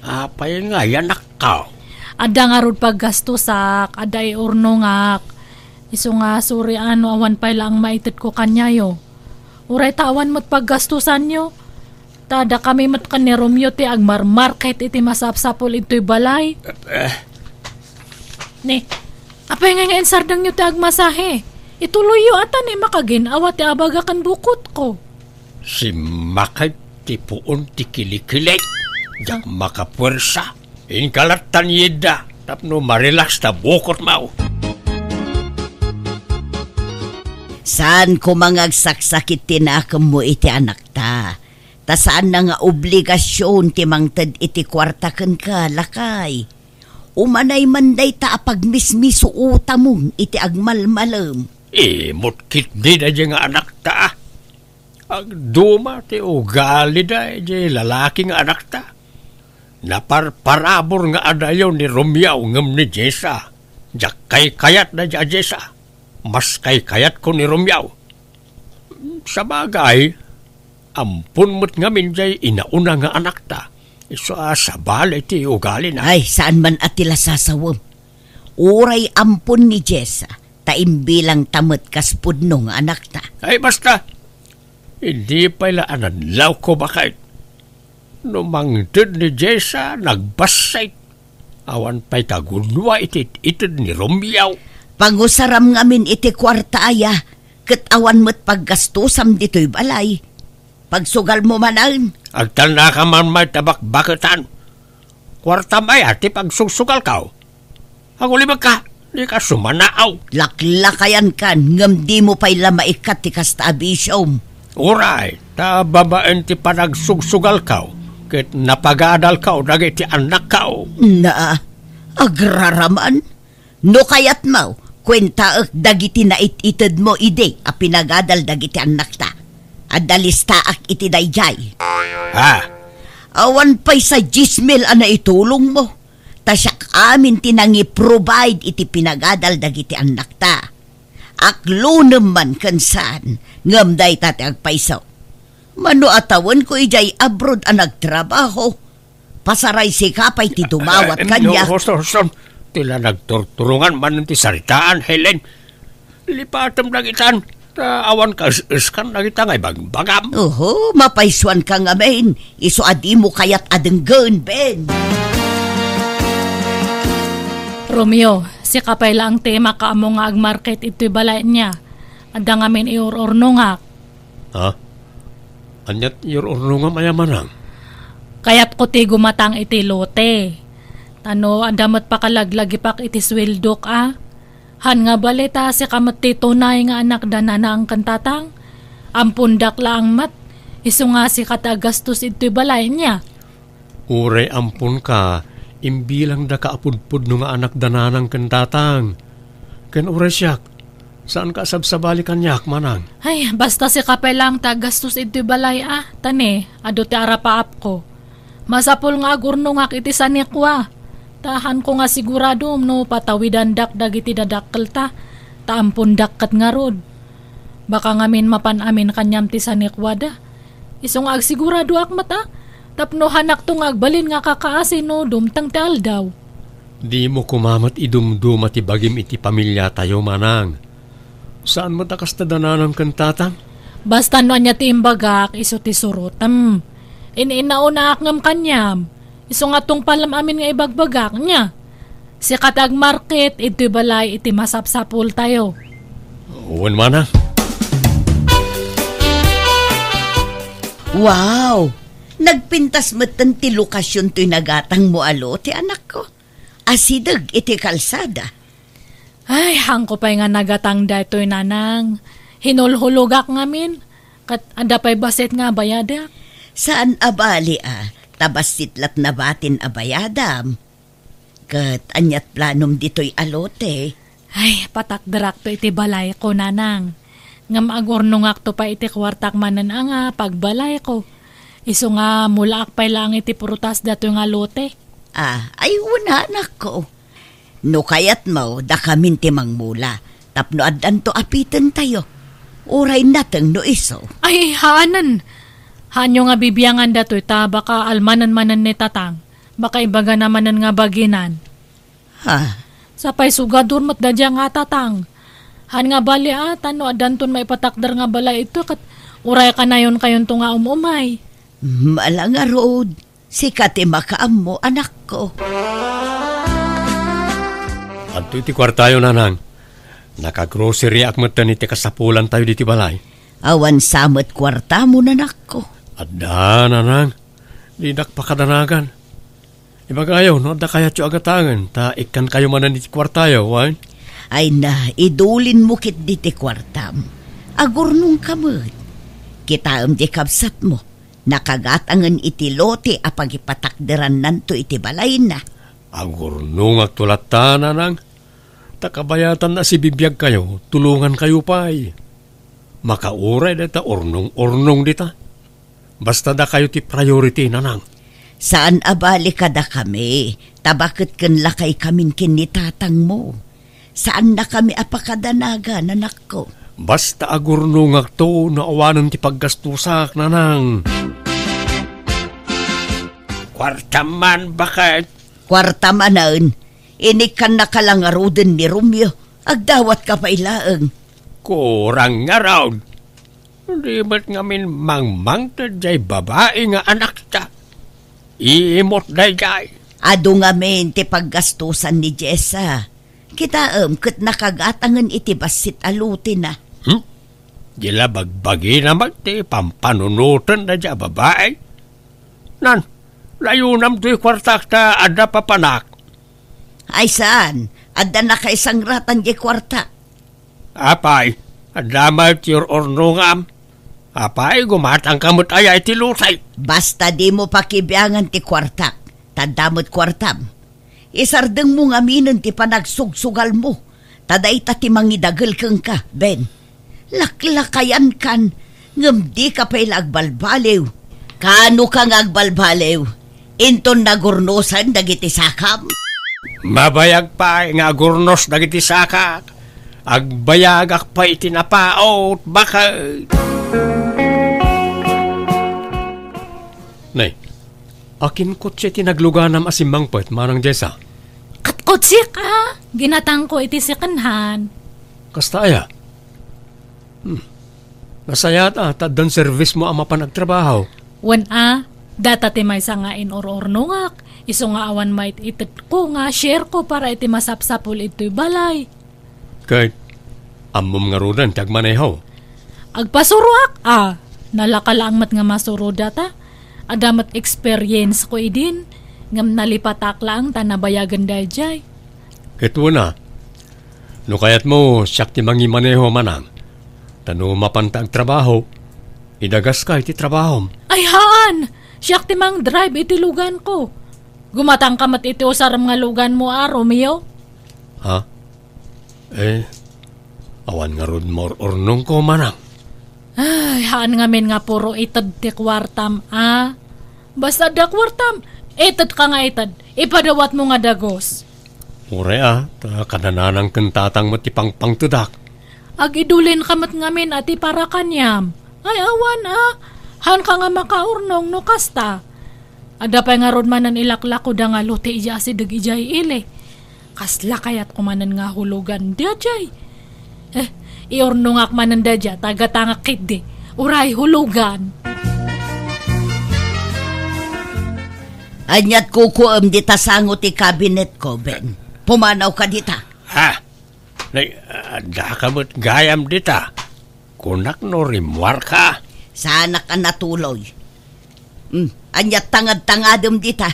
Apay nga, anakko? Adda ngarud paggastusak, adda iurnongak. Isu nga suri a no awan pay laeng maitedko kaniayo. Uray ta awan met paggastusanyo. Ta dakami met ken ni Romeo ti agmarmarket iti masapsapul idtoy balay. Eh. Ni, apay nga nga insardengyo ti agmasahe? Ituloyyo a ta ni makagin-awa ti abaga ken bukotko. Simmakay ti puon ti kilikili. Diak makapuersa. Inkalattan yidda tapno marelax ta bukotmo. Saan koma nga agsaksakit ti nakemmo iti anakta. Ta saanna nga obligasion ti mangted iti kuarta kenka, lakay. Umanay man dayta a pagmismisuotamon iti agmalmalem. Imot ketdi daydiay nga anakta. Agduma ti ugalida idiay lalaki nga anakta. Naparparabur nga adayo ni Romeo ngem ni Jessa. Diak kaykayat daydiay a Jessa. Mas kaykayatko ni Romeo. Sabagay, ampon met ngamin diay inauna nga anakta. Isu a sabali ti ugalina. Ay, saan man a ti lasasawem. Uray ampon ni Jessa, ta imbilangta met kas pudno nga anakta. Ay, basta. Idi pay la a nadlawko, baket. No mangted ni Jessa, nagbassit. Awan pay kagudua iti it-ited ni Romeo. Pangusaram ngamin iti kuarta aya, ket awan met paggastosam ditoy balay. Pagsugalmo manen. Agtalnaka man may tabakbaketan. Kuartam aya ti pagsugsugalko? Agulibekka, dika sumanaaw. Laklakayankan, ngem dimo pay la maikkat ti kasta a bisiom. Uray, ta babaen ti panagsugsugalko, ket napagadalko dagiti annakko. Na, agraraman? No kayatmo, kuentaek dagiti nait-itedmo idi a pinagadal dagiti annakta. Adda listaak iti daydiay. Ha? Awan pay sa dies mil a naitulongmo. Ta siak amin ti nangi-provide iti pinagadal dagiti annakta. Aklonem man ken saan, ngem dayta ti agpayso. Mano a tawenko idiay abroad a nagtrabaho, pasaray sika pay ti dumawat kaniak. Eh, no, Houston, ti la nagturturongan manen ti saritaan, Helen. Lipatem dagitan, ta awan kas-eskan dagita nga ibagbagam. Oho, mapaysuanka ngamin. Isu a dimo kayat a denggen, Ben. Romeo, sika pay laeng ti makaammo nga agmarket iti balay nia. Adda ngamin iur-urnongak. Ha? Ania ti iur-urnongam aya manang? Kayatko ti gumatang iti lote. Ta no adda met pakalaglagipak iti sueldok a. Han nga bale ta sika met ti tunay nga anak da nanang ken tatang. Ampondak laeng met, isu nga sika ti agastos iti balay nia. Uray amponka, imbilangdaka a pudpudno nga anak da nanang ken tatang. Ken uray siak, saanka a sabsabali kaniak, manang. Ay, basta sika pay laeng ti agastos iti balay a, ta ne, adu ti arapaapko. Masapul nga agurnongak iti sanikua. Ta hanko nga sigurado no patawidandak dagiti dadakkelta, ta ampondak ket ngarud. Baka ngamin mapan amin kaniam ti sanikuada. Isu nga agsiguradoak met a, tapno hanakto nga agbalin nga kakaasi no dumteng ti aldaw. Dimo koma met idumduma ti bagim iti pamiliatayo, manang. Saan met a kasta da nanang ken tatang? Basta no ania ti imbagak, isu ti surotem. In-inaonaak ngem kaniam. Isu nga tungpalem amin nga ibagbagak, nia? Sika ti agmarket, idtoy balay iti masapsapultayo. Wen, manang. Wow! Nagpintas metten ti lokasion toy nagatangmo a lote, anakko. Asideg iti kalsada. Ay, hanko pay nga nagatang daytoy, nanang. Hinulhulogak ngamin. Ket adda pay bassit nga abayadak. Saan a bali a, ta bassit la't nabatin a bayadam. Ket aniat planom ditoy a lote? Ay, patakderakto iti balayko, nanang. Ngem agurnongakto pay iti kuartak manen a nga pagbalayko. Isu nga mulaak pay laeng iti prutas datoy nga lote. Ah, ay, wen, anakko. No kayatmo, dakamin ti mangmula, tapno addanto a pitentayo. Uray nateng no isu. Ay, haanen. Haanyo nga bibiangan datoy ta baka almanen manen ni Tatang. Baka ibagana manen nga baginan. Ha? Sapay sugadur met daydiay nga Tatang. Haan nga bali a, ta no addanton maipatakder nga balay ita ket uray kanayon kayonto nga um-umay. Mala ngarud, sika ti makaammo, anakko. Adtoy ti kuartayo, Nanang. Nakagroceryak metten iti kasapulantayo ditoy balay. Awan sa met kuartamo, anakko? Adda, Nanang. Dinak pakadanagan. Ibagayo, no adda kayatyo a gatangen, ta ikkankayo manen iti kuartayo, wen? Ay na, idulinmo ketdi ti kuartam. Agurnongka met. Kitaem ti kabsatmo. Nakagatangen iti lote a pagipatakderannanto iti balayna. Agurnongakto latta, Nanang. Ta kabayatanna a sibibiagkayo, tulongankayo pay. Makauray dayta urnong-urnong dita. Basta dakayo ti priority, Nanang. Saan a bali kadakami, ta baket ken lakaykamin ken ni tatangmo. Saannakami a pakadanagan, anakko. Basta agurnongakto no awanen ti paggastusak, Nanang. Kuartam man, baket. Kuarta manen. Inikkannaka la ngaruden ni Romeo. Agdawatka pay laeng. Kurang ngarud. Di met ngamin mangmangted jay babai nga anakta. Imot dayjay. Adu ngamin ti paggastusan ni Jessa. Kitaem ket nakagatangen iti bassit a lotena. Hmm? Di la bagbagina met ti pampanunoten dayjay a babai. Nan, layonam toy kuartak ta adda papanak. Ay saan, adda nakaisangratan jay kuarta. Apay, adda met ti ur-urnongam. Apay, gumatangka met aya iti lotay. Basta dimo pakibiangan ti kuartak, ta adda met kuartam. Isardengmo ngaminen ti panagsugsugalmo, ta dayta ti mangidagel kenka, Ben. Laklakayankan, ngem dika pay la agbalbaliw. Kaanoka nga agbalbaliw? Inton nagurnosen dagiti sakam? Mabayag pay nga agurnos dagiti sakak. Agbayagak pay iti napaut, baket. Nay, akin kotse ti nagluganam a simmangpet, Manang Jessa? Ket kotsek a, ginatangko iti second hand. Kasta aya? Hmm. Nasayaat a, ta addan servismo a mapan agtrabaho. Wen a, data ti maysa nga inur-urnongak, isu nga awan maititedko nga share ko para iti masapsapul idtoy balay. Ket, ammom ngaruden ti agmaneho? Agpasuroak a, nalaka laeng met nga masuro data. Adda met experience ko idin, ngem nalipatak laeng ta nabayagen daydiay. Ket wen a, no kayatmo, siak ti mangimaneho, Manang. Ta no mapanta agtrabaho, idagaska iti trabahom. Ay haan! Siak ti mangdrive iti luganko. Gumatangka met iti usarem nga luganmo a, Romeo. Ha? Eh, awan ngarud maur-urnongko, Manang. Ay, haan ngamin nga puro ited ti kuartam a. Basta adda kuartam, itedka nga ited, ipadawatmo nga dagus. Uray a, ta kada nanang ken tatang met ti pangpangtedak. Agidulinka met ngamin a ti para kaniam. Ay, awan a, haanka nga makaurnong no kasta. Adda pay ngarud manen ilaklakoda nga lote idiay asideg idiay ili. Kasla kayatko manen nga hulogan daydiay. Eh, iurnongak manen daydiay, ta gatangak ketdi. Uray hulogan. Ania't kukuem dita sango ti kabinetko, Ben? Pumanawka dita. Ha? Nay, addaka met gayam dita. Kunak no rimmuarka. Saanak a natuloy. Hmm, ania't tangad-tangadem dita?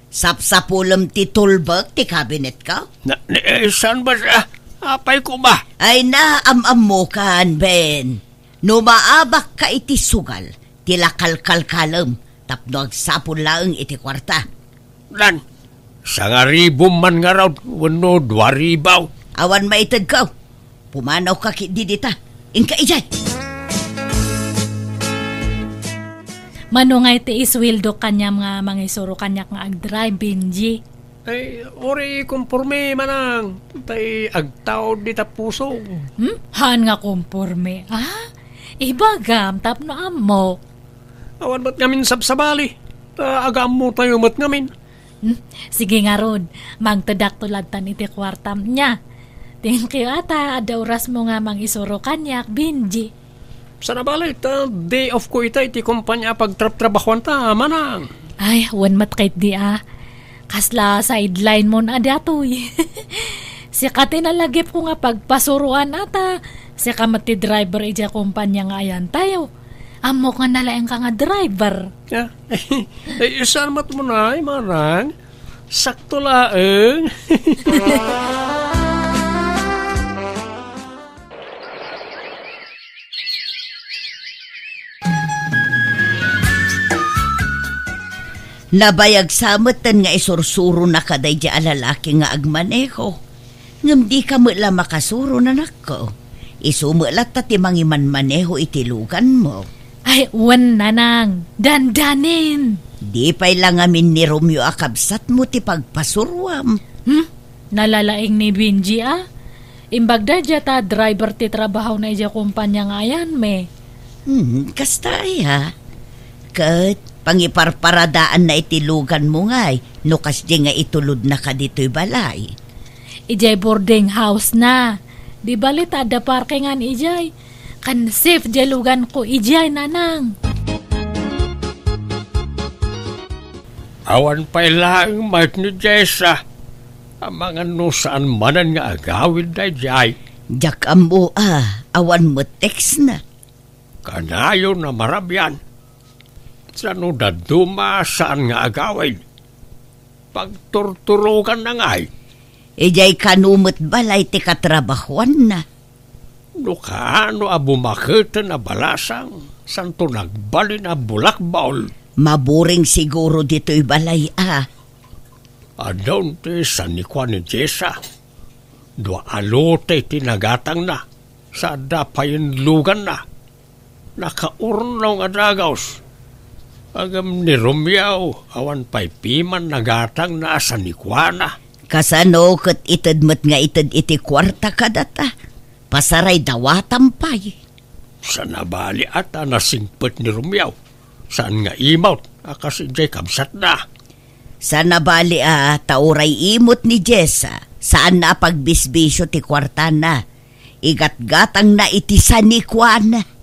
Sapsapulem ti tulbek ti kabinetko? Na, ni, eh, saan ba siya? Apay ko ba? Ay na, am-ammokan, Ben. No maabakka iti sugal, ti la kalkalkalem, tapno agsapul laeng iti kuarta. Nan, sangaribom man ngarud, wenno duaribaw. Awan maitedko. Pumanawka ketdi dita. Inka idiay. Mano nga iti isweldo kaniam nga mangisuro kaniak nga agdrive, Benji? Ay, uray konporme, manang, tay agtaud dita pusog. Hmm? Haan nga konporme, ah? Ibagam tapno ammok. Awan met ngamin sabsabali. Ta agaammotayo met ngamin. Hmm? Sige ngarud, mangtedakto lattan iti kuartam nia. Thank you ata, adda orasmo nga mangisuro kaniak, Benji. Sana bale, ta day off ko ita iti kompania a pagtrabtrabahuanta, manang. Ay, wen met ketdi a. Kasla sideline mon a datoy. Sika ti nalagipko nga pagpasuroan ata. Sika met ti driver idiay kompania nga ayantayo. Ammok nga nalaingka nga driver. Ya. Ay, saan met mo na, ay, manang? Sakto laeng. Nabayag sa metten nga isursuronaka daydi a lalaki nga agmaneho. Ngem dika met la makasuro, nanakko. Isu met latta ti mangimanmaneho iti luganmo. Ay, wen, nanang. Dandanin. Di pay la ngamin ni Romeo a kabsatmo ti pagpasuruam. Hmm? Nalalaing ni Benji, a? Imbag daydiay ta driver ti trabahona idiay kompania nga ayanmi. Hmm, kasta aya. Ket pangiparparadaanna iti luganmo ngay no kasdiay nga itulodnaka ditoy balay. Idiay boarding house na. Di bali ta adda parkingan idiay. Kan safe diay luganko idiay, nanang. Awan pay laeng met ni Jessa. Amangan no saan manen nga agawid daydiay. Diak ammo a, awan met text na. Kanayon a marabian. Sano dadduma saan nga agawid? Pagturturoganna ngay. Idiay kano met balay ti katrabahuanna. No kaano a bumaketen a balasang, santo nagbalin a bulakbol. Maburing siguro ditoy balay a. Adun ti sanikua ni Jessa. Dua a lote ti nagatangna, sa adda payen luganna. Nakaurno nga dagus. Ngem ni Romeo, awan pay piman nagatangna a sanikuana. Kasano ket ited met nga ited iti kuarta kadata? Pasaray dawatam pay. Sana bali a ta nasingpet ni Romeo, saan nga imot a kas idiay kabsatna. Sana bali a ta uray imot ni Jessa, saanna a pagbisbisio ti kuartana. Igatgatangna iti sanikuana.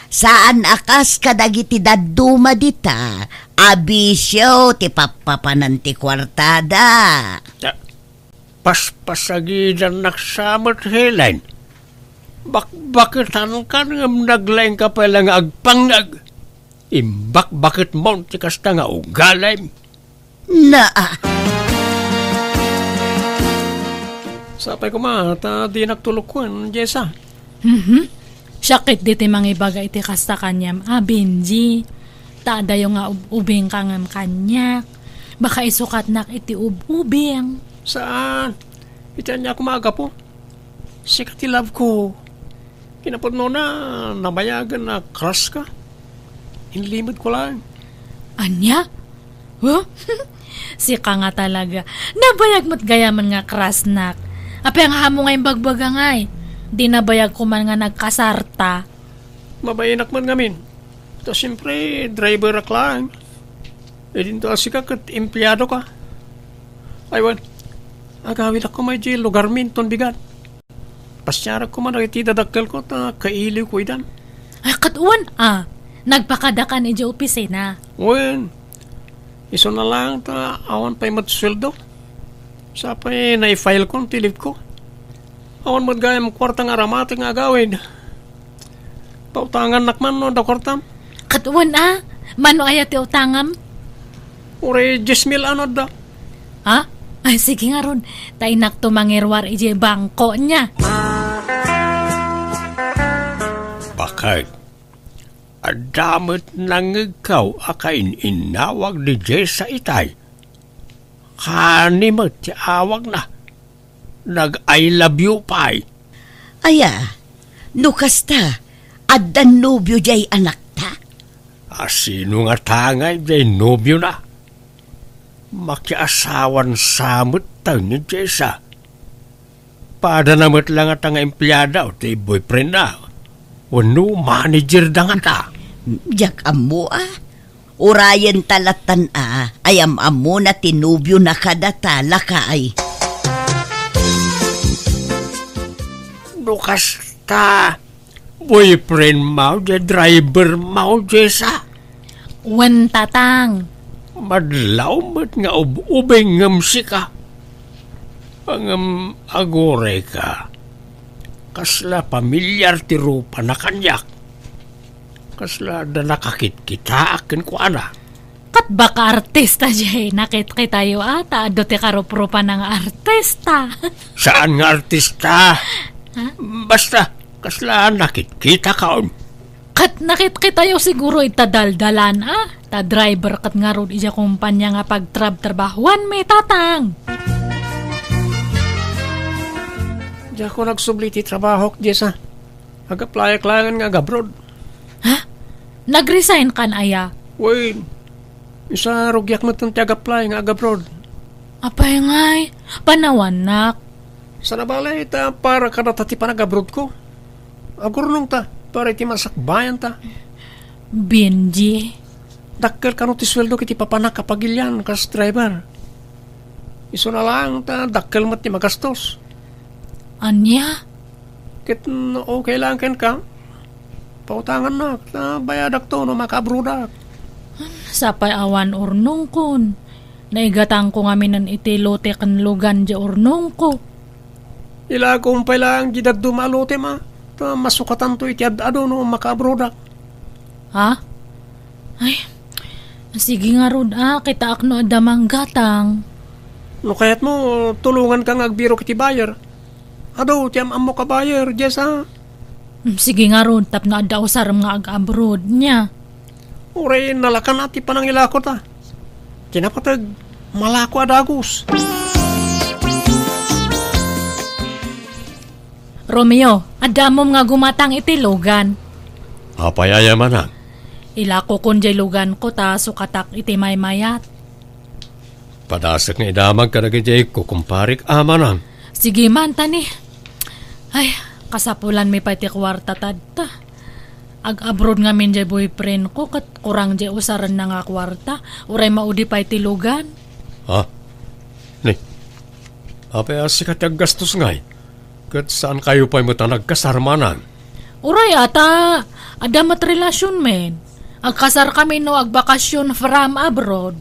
Saan a kas kadagiti dadduma dita a bisio ti pappapanan ti kuartada. Ta, paspasagidannak sa met, Helen. Bakbaketankan ngem naglaingka pay la nga agpangngeg. Imbakbaketmon ti kasta nga ugalim. Naa. Sapay koma ta dinak tulokuen, Jessa. Mhm. Siak ketdi ti mangibaga iti kasta kaniam a, Benji. Ta adayo nga ub-ubingka ngem kaniak. Baka isukatnak iti ub-ubing. Saan? Iti ania koma a gapu? Sika ti love ko. Kinapudnona, nabayagen a crush ka. Inlimedko laeng. Ania? Huh? Sika nga talaga. Nabayag met gayamen nga crushnak. Apay nga ammo nga imbagbaga ngay? Di nabayag ko man nga nagkasarta. Mabainak man ngamin. Ta siempre, driverak laeng. Idinto a sika ket empleado ka. Ay wen, agawidak koma idiay lugarmi inton bigat. Pasiarak koma dagiti dadakkelko ta kailiwko idan. Ay, ket wen a, nagpakadakan idiay opisina. Wen, isuna laeng ta awan pay met sueldo. Sapay naifilekon ti leave ko. Awan met gayam kuarta nga aramati nga agawid. Pautangannak man no adda kuartam. Ket wen a, mano aya ti utangam? Uray dies mil ano adda. Ha? Ay, sige ngarud. Ta innak to mangiruar idiay bangko nia. Bakit? Adda met nangngegkaw a kain-innawag ni Jessa itay. Kani met ti awagna. Nag-I love you pay. Aya, no kasta, addan nobio diay anakta? A sino ngata ngay diay nobiona? Makiasawan sa met tayo ni Jessa. Padana met la ngata nga empleada ti boyfriendna. Wenno manager da ngata. Diak ammo a. Urayen ta latan a, ay am-ammona ti nobiona kadata, lakay. No kasta, boyfriend mo, di driver mo, Jessa? Wen, Tatang. Madlaw met nga ub-ubing ngem sika. Ngem aguray ka. Kasla pamilyar ti rupana kaniak. Kasla adda nakakitkitaak kenkuana. Ket baka artista diay nakitkitayo a, ta adu ti karuprupana nga artista. Saan nga artista? Ha? Basta, kasla nakitkitaka. Ket nakitkitayo siguro ita daldalan a, ta driver ket ngarud idiay kompania nga pagtrabtrabahuanmi, Tatang. Diak nagsubli ti trabahok, Jessa. Ag-applyak laengen nga ag-abroad. Ha? Nag-resign kan aya? Wen, isa rugiak met ti ag-apply nga ag-abroad. Apay ngay, panawannak. Sana bale, ta para kadata ti panag-abroad ko. Agurnong ta, para iti masakbayan ta. Benji. Dakkel kano ti sueldo iti papanak a pagilian kas driver. Isuna laeng ta dakkel met ti magastos. Ania? Ket no okay lang kenka, pautangannak, ta bayadakto no makaabroadak. Sapay awan urnongkon. Naigatangko ngaminen iti lote ken lugan diay urnongko. Ilakom pay laeng diay dadduma a lotem a, ta masukatanto iti ad-adu no makaabroadak. Ha? Ay, sige ngarud a, kitaak no adda manggatang. No kayatmo, tulonganka nga agbirok iti buyer. Adu ti am-ammok a buyer, Jessa. Mm, sige ngarud, tapno adda usarem nga ag-abroad, nia. Uray nalakan a ti panangilakota. Kinapateg, malako a dagus. Romeo, adda ammom nga gumatang iti lugan. Apay aya, manang? Ilakokon diay luganko ta sukatak iti maymayat. Padasek nga idamag kadagiti kukumparik a, manang. Sige man, tani. Ay, kasapulanmi pay ti kuarta tadta. Ag-abroad ngamin diay boyfriend ko, ket kurang diay usarenna nga kuarta. Uray maudi pay ti lugan. Ha? Ni, apay a sika ti aggastos ngay? Ket saankayo pay met a nagkasar, manang? Uray a ta, adda met relasionmi. Agkasarkami no agbakasyon from abroad.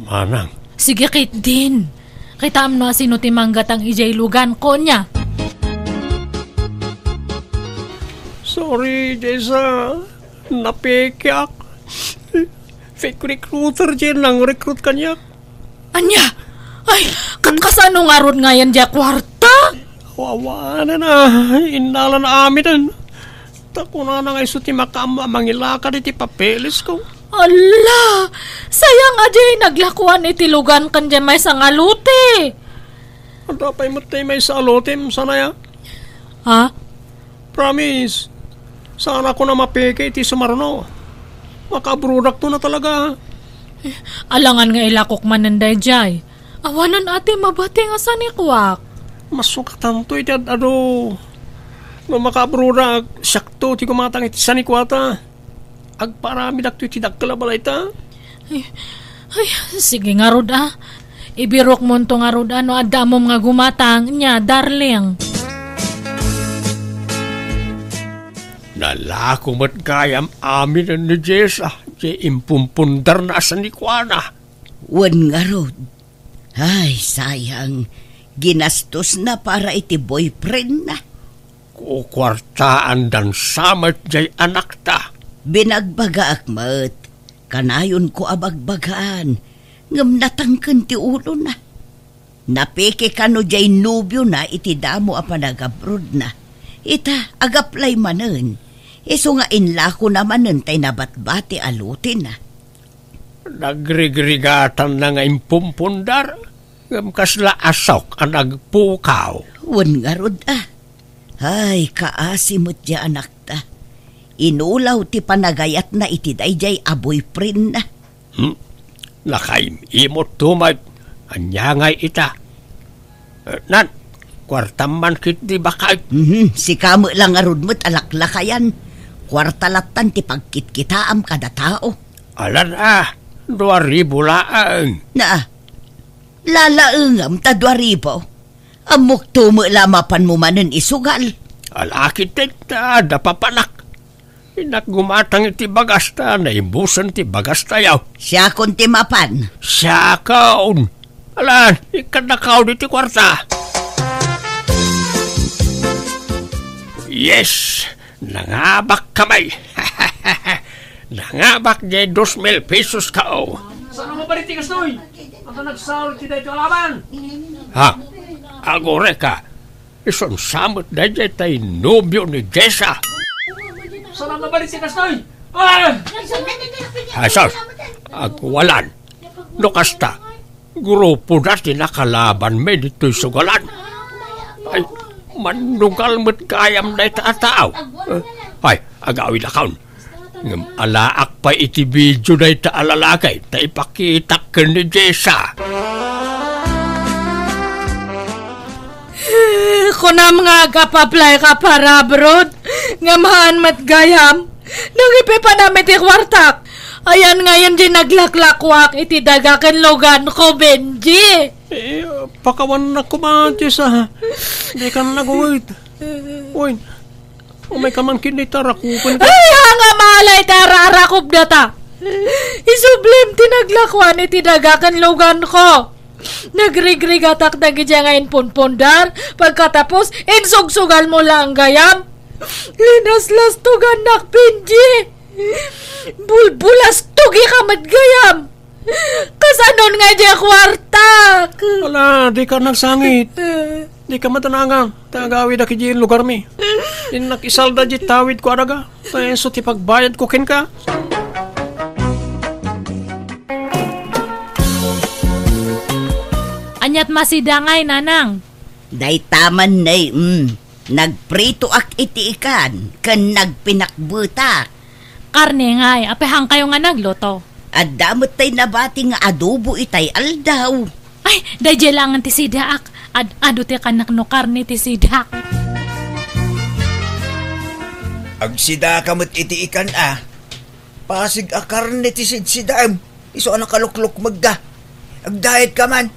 Manang. Sige ketdin. Kitaem no asino ti manggatang idiay luganko, nia. Sorry, Jessa. Napekeak. Fake recruiter diay nang-recruit kaniak. Ania? Ay, ket kasano ngarud ngayen diay kuarta? Awanen a, innalan amiden. Ta kunana nga isu ti makaammo a mangilakad iti papelesko. Ala! Sayang a diay naglakoan iti lugan ken diay maysa nga lote. Adda pay met ti maysa a lotem, sanaya? Ha? Promise, saanakon a mapeke iti sumarno. Makaabrodakto na talaga. Alangan nga ilakok manen daydiay. Awanen a ti mabati nga sanikuak. Masukatanto iti ad-adu. No makaabrodak, siakto ti gumatang iti sanikuata. Agparamidakto iti dakkel a balayta. Ay, ay, sige ngarud a. Ibirokmonto ngarud a no adda ammom nga gumatang, nia, darling. Nalako met gayam aminen ni Jessa, diay impumpundarna a sanikuana. Wen ngarud. Ay, sayang. Ginastosna para iti boyfriendna. Kukuartaandan sa met diay anakta. Binagbagaak met. Kanayonko a bagbagaan. Ngem natangken ti ulona. Napeke kano diay nobiona iti damo a panagabrodna. Ita, ag-apply manen. Isu nga inlakona manen tay nabatbati a lotena. Nagrigrigatanna nga impumpundar, ngem kasla asok a nagpukaw. Wen ngarud a. Ay, kaasi met diay anakta. Inulaw ti panagayatna iti daydiay a boyfriendna. Hmm? Nakaim-imotto met. Ania ngay ita? Eh, nan, kuartam man ketdi baket. Mhm, sika met la ngarud met a laklakayan. Kuarta lattan ti pagkitkitaam kada tao. Alan a, dua ribu laeng. Na, lalaengam ta dua ribu. Ammokto met la mapanmo manen isugal. Ala ketdi ta adda papanak. Innak gumatang iti bagas ta naibusen ti bagastayo. Siakon ti mapan. Siakon. Alan, ikkannakaw diti kuarta. Yes, nangabak kamay. Nangabak jay dos mil pesos kao. Saan a mabalin ti kastoy? Anta nagsao ti daytoy a laban? Ha? Agurayka. Isunsa met daydiay tay nobio ni Jessa. Saan a mabalin ti kastoy? Ah! Jesus! Agwalan. No kasta, grupoda ti nakalabanmi ditoy sugalan. Ay, mannugal met gayam dayta a tao. Eh, ay, agawidakon. Ngem alaak pay iti video dayta a lalaki ta ipakitak ken ni Jessa. Kunam nga agap-apply ka para abroad, ngem haan met gayam. Nangipipanam iti kuartak. Ayan ngayon di naglaklakuak iti daga ken lugan ko, Benji. Eh, pakawannak koma, Jessa. Dikan nagawid. Uy, umayka man ket dita rakupen ka. Ay, nga malay ta ararakop data. Isublim ti naglakuan iti daga ken lugan ko. Nagrigrigatak dagidiay nga impunpundar, pagkatapos, insugsugal mo lang gayam. Linaslastugannak, Benji. Bulbulastugi ka met gayam. Kasanon nga di kuartak? Ala, dika nagsangit. Dika matanangang. Ta agawid a kidi lugarmi. Innak isalda di tawid ko a daga. Ta isu ti pagbayad ko kenka. Aniat masida ngay, nanang? Dayta man, nay, mm. Nagpritoak iti ikan ken nagpinakbetak. Karne ngay, apay haankayo nga nagluto? Adda met tay nabati nga adobo itay aldaw. Ay, daydiay laengen ti sidaak. Ad-, adu ti kannak no karne ti sidaak. Agsidaka met iti ikan a. Pasig a karne ti sidsidaem, isu a nakaluklukmegda. Agdayet ka man.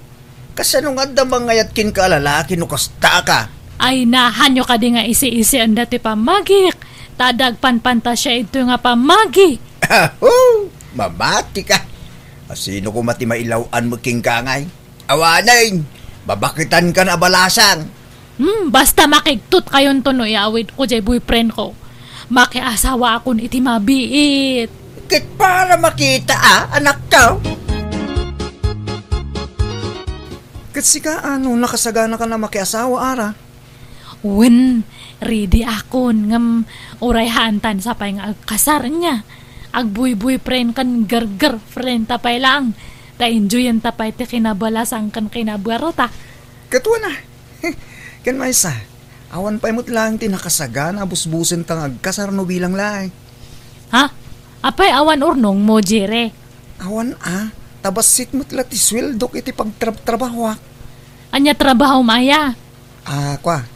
Kasano nga adda mangayat kenka a lalaki no kasta ka? Ay, nahanyo kadi nga isi-isienda ti pammagik, ta adda agpanpantasia idtoy nga pammagi. Aho! Mamati ka. Asino koma ti mailaw-an met kenka ngay? Awanen, babaketan ka na balasang. Hmm, basta makigtot kayonto no iawid ko jay boyfriend ko. Makiasawa akon iti mabiit. Ket para makita a, anak ka. Ket sika, ano, nakasagana ka na makiasawa, ara? Wen, ready akon, ngem uray haantan sapay nga agkasar nia. Agbuyboyfriend ken girlgirlfriend ta pay laeng, ta enjoyen ta pay ti kinabalasang ken kinabuarta. Ket wen a, ken maysa, awan pay met laeng ti nakasagana a busbusenta nga agkasar no bilang laeng. Ha? Apay awan urnongmo, Jere? Awan a, ta bassit met la ti sueldok iti pagtrabtrabahoak. Ania trabahom aya? Ah, kua,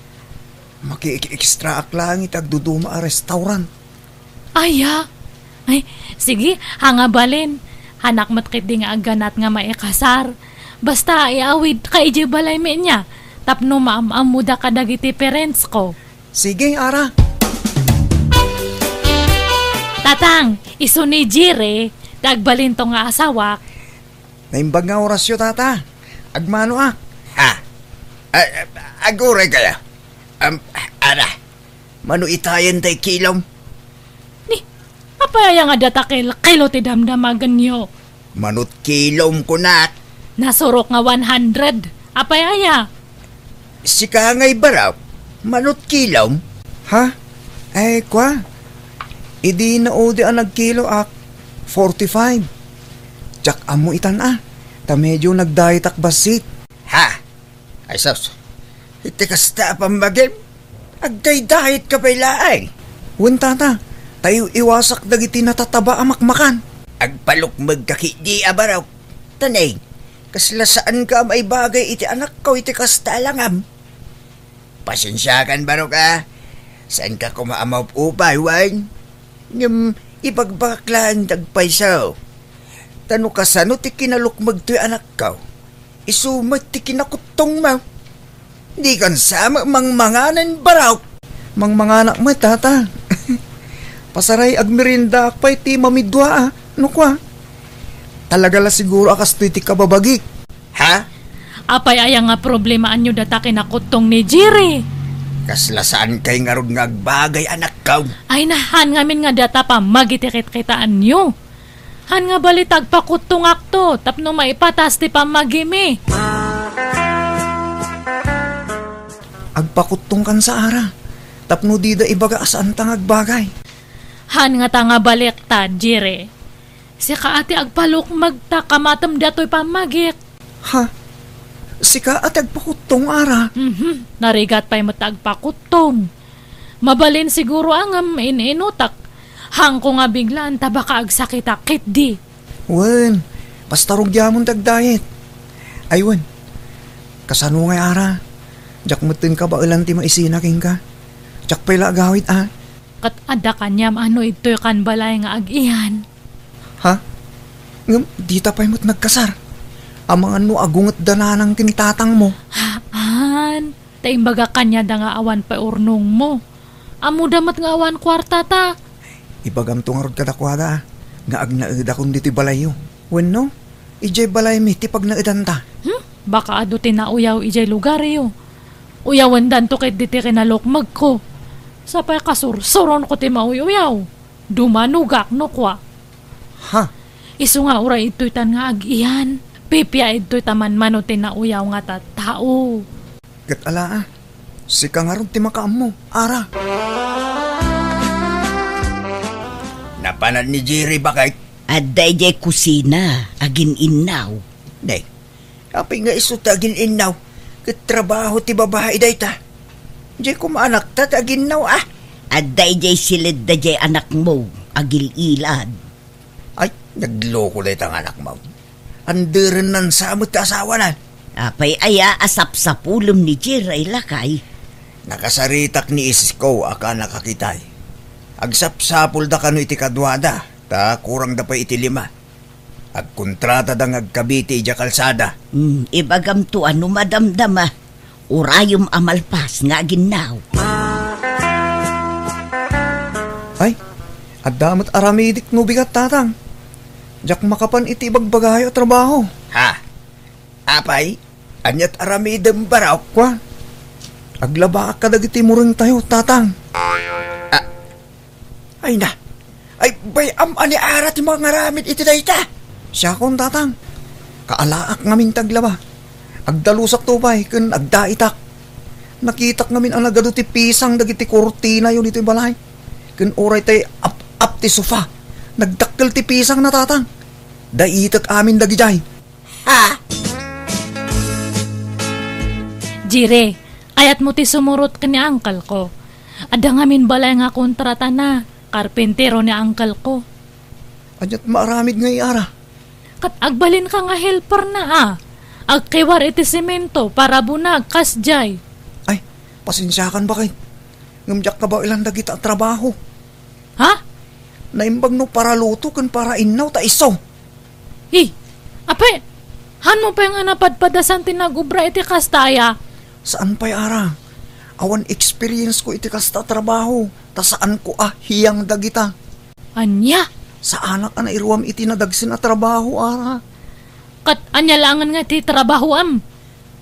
makiekstraak laeng iti agduduma a restaurant. Aya? Ay, sige, haan nga balin. Haanak met ketdi nga agganat nga maikasar. Basta iawidka idiay balaymi nia, tapno maam-ammoda kadagiti parents ko. Sige, ara. Tatang, isu ni Jire, ti agbalinto nga asawak. Naimbag nga orasyo, tata. Agmanoak. Ha? A-, a-, aguray kaya? Am, ara, mano itayen tay kilom? Ni, apay aya nga data kil-, kilo ti damdamagenyo? Manot kilom, kunak. Nasurok nga one hundred. Apay aya? Sika ngay barok, manot kilom? Ha? Ay, kua. Idi naudi a nagkiloak, forty-five. Diak ammo itan a, ta medio nagdayetak bassit. Ha? Ay, sus. Iti kasta a pammagim, agdaydayetka pay laeng. Wen, tata, ta iw-iwasak dagiti natataba a makmakan. Agpalukmegka ketdi a barok. Tanay, kasla saanka a maibagay iti anakko iti kasta a langam. Pasensiakan, barok a. Saanka koma a maupupay, wen? Ngem ibagbagak laeng ti agpayso. Ta no kasano ti kinalukmeg toy anakko, isu met ti kinakuttongmo. Dikan sa met mangmanganen, barok. Mangmanganak met, tata. Pasaray, agmeriendaak pay ti mamidua, a. No kua? Talaga la siguro a kastoy ti kababagik. Ha? Apay aya nga problemaanyo data kinakuttong ni Jerry? Kasla saankay ngarud nga agbagay, anakko. Ay, nahan ngamin nga data pammagi ti kitkitaanyo. Han nga balita agpakuttongakto tapno maipatas ti pammagimi. Agpakuttongkan sa ara, tapno dida ibaga a saanta nga agbagay. Han nga ta nga balikta, Jerry. Sika a ti agpalukmeg ta kamatem datoy pammagik. Ha? Sika a ti agpakuttong, ara? Mhm. Narigat pay met ta agpakuttong. Mabalin siguro a ngem in-inutak. Hangko nga biglaan ta baka agsakitak ketdi. Wen, basta rugiamon ti agdayet. Ay wen, kasano ngay ara? Diak metten kabaelan ti maisina kenka. Diak pay la agawid, a. Ket adda kaniam a no idtoy kan balay nga ag-iyan. Ha? Ngem dita pay met nagkasar? Amangan no agungetda nanang ken tatangmo. Haan, ta imbagak kaniada nga awan pay urnongmo. Ammoda met nga awan kuartata. Ibagamto ngarud kadakuada, a, nga agnaedakon ditoy balayyo. Wenno, idiay balaymi ti pagnaedanta. Hmm? Baka adu ti nauyaw idiay lugaryo. Uyawendanto ketdi ti kinalukmegko. Sapay kasursuronko ti mauy-uyaw. Dumanogak no kua. Ha? Isu nga uray idtoytan nga ag-iyan. Pipia idtoy ta manmano ti nauyaw nga tattao. Ket ala, a. Sika ngarud ti makaammo, ara. Napanan ni Jerry, baket? Adda idiay kusina, agin-innaw. Nay, apay nga isu ti agin-innaw? Ket trabaho ti babai dayta. Diay koma anakta ti aginnaw, a. Adda idiay siledda diay anakmo, agil-ilad. Ay, nagloko dayta nga anakmo. Anderenna sa met ti asawana. Apay aya a sapsapulem ni Jerry, lakay? Nakasaritak ni isko a kanak a kitay. Agsapsapulda kano iti kaduada, ta kurangda pay iti lima. Agkontratada nga agkabiti idiay kalsada. Hmm, ibagamto a no madamdama. Urayem a malpas nga aginnaw. Ay, adda met aramidik no bigat, tatang. Diak makapan iti ibagbagayo a trabaho. Ha? Apay, aniat aramidem, barok? Kua, aglabaak kadagiti murengtayo, tatang. A-, Ay na! Ay, bay-am a ni Ara ti mangaramid iti dayta! Siakon, tatang. Kaalaak ngamin ti aglaba. Agdalusakto pay ken agdaitak. Nakitak ngamin a nagadu ti pisang dagiti kurtinayo ditoy balay. Ken uray tay ap-ap ti sofa, nagdakkel ti pisangna, tatang. Daitek amin dagidiay. Ha? Jire, ayatmo ti sumurot ken ni uncle ko. Adda ngamin balay nga kontratana, karpintero ni uncle ko. Aniat maaramid ngay, Ara? Ket agbalinka nga helperna, a. Agkiwar iti semento, parabunag, kasdiay. Ay, pasensiakan, baket. Ngem diak kabaelan dagita a trabaho. Ha? Naimbag no paraluto ken parainnaw ta isu. Hi, apay, hanmo pay nga napadpadasan ti nagubra iti kasta aya? Saan pay, Ara. Awan experience ko iti kasta a trabaho, ta saanko a hiyang dagita. Ania? Saanak a nairuam iti nadagsen a trabaho, Ara. Ket ania laengen nga ti trabahoam?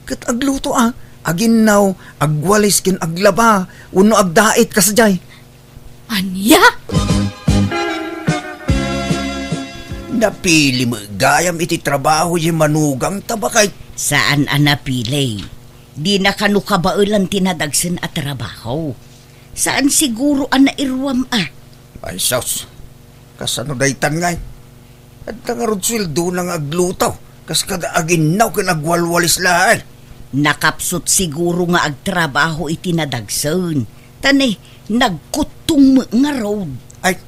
Ket agluto a, aginnaw, agwalis ken aglaba, wenno agdait kasdiay. Ania? Napili met gayam iti trabaho diay manugangta, baket. Saan a napili. Dina kano kabaelan ti nadagsen a trabaho. Saan siguro a nairuam a. Ay sus, kasano daytan ngay? Adda ngarud sueldona nga agluto, kas kada aginnaw ken agwalwalis laeng. Nakapsut siguro nga agtrabaho iti nadagsen, ta ne, nagkuttong met ngarud. Ay,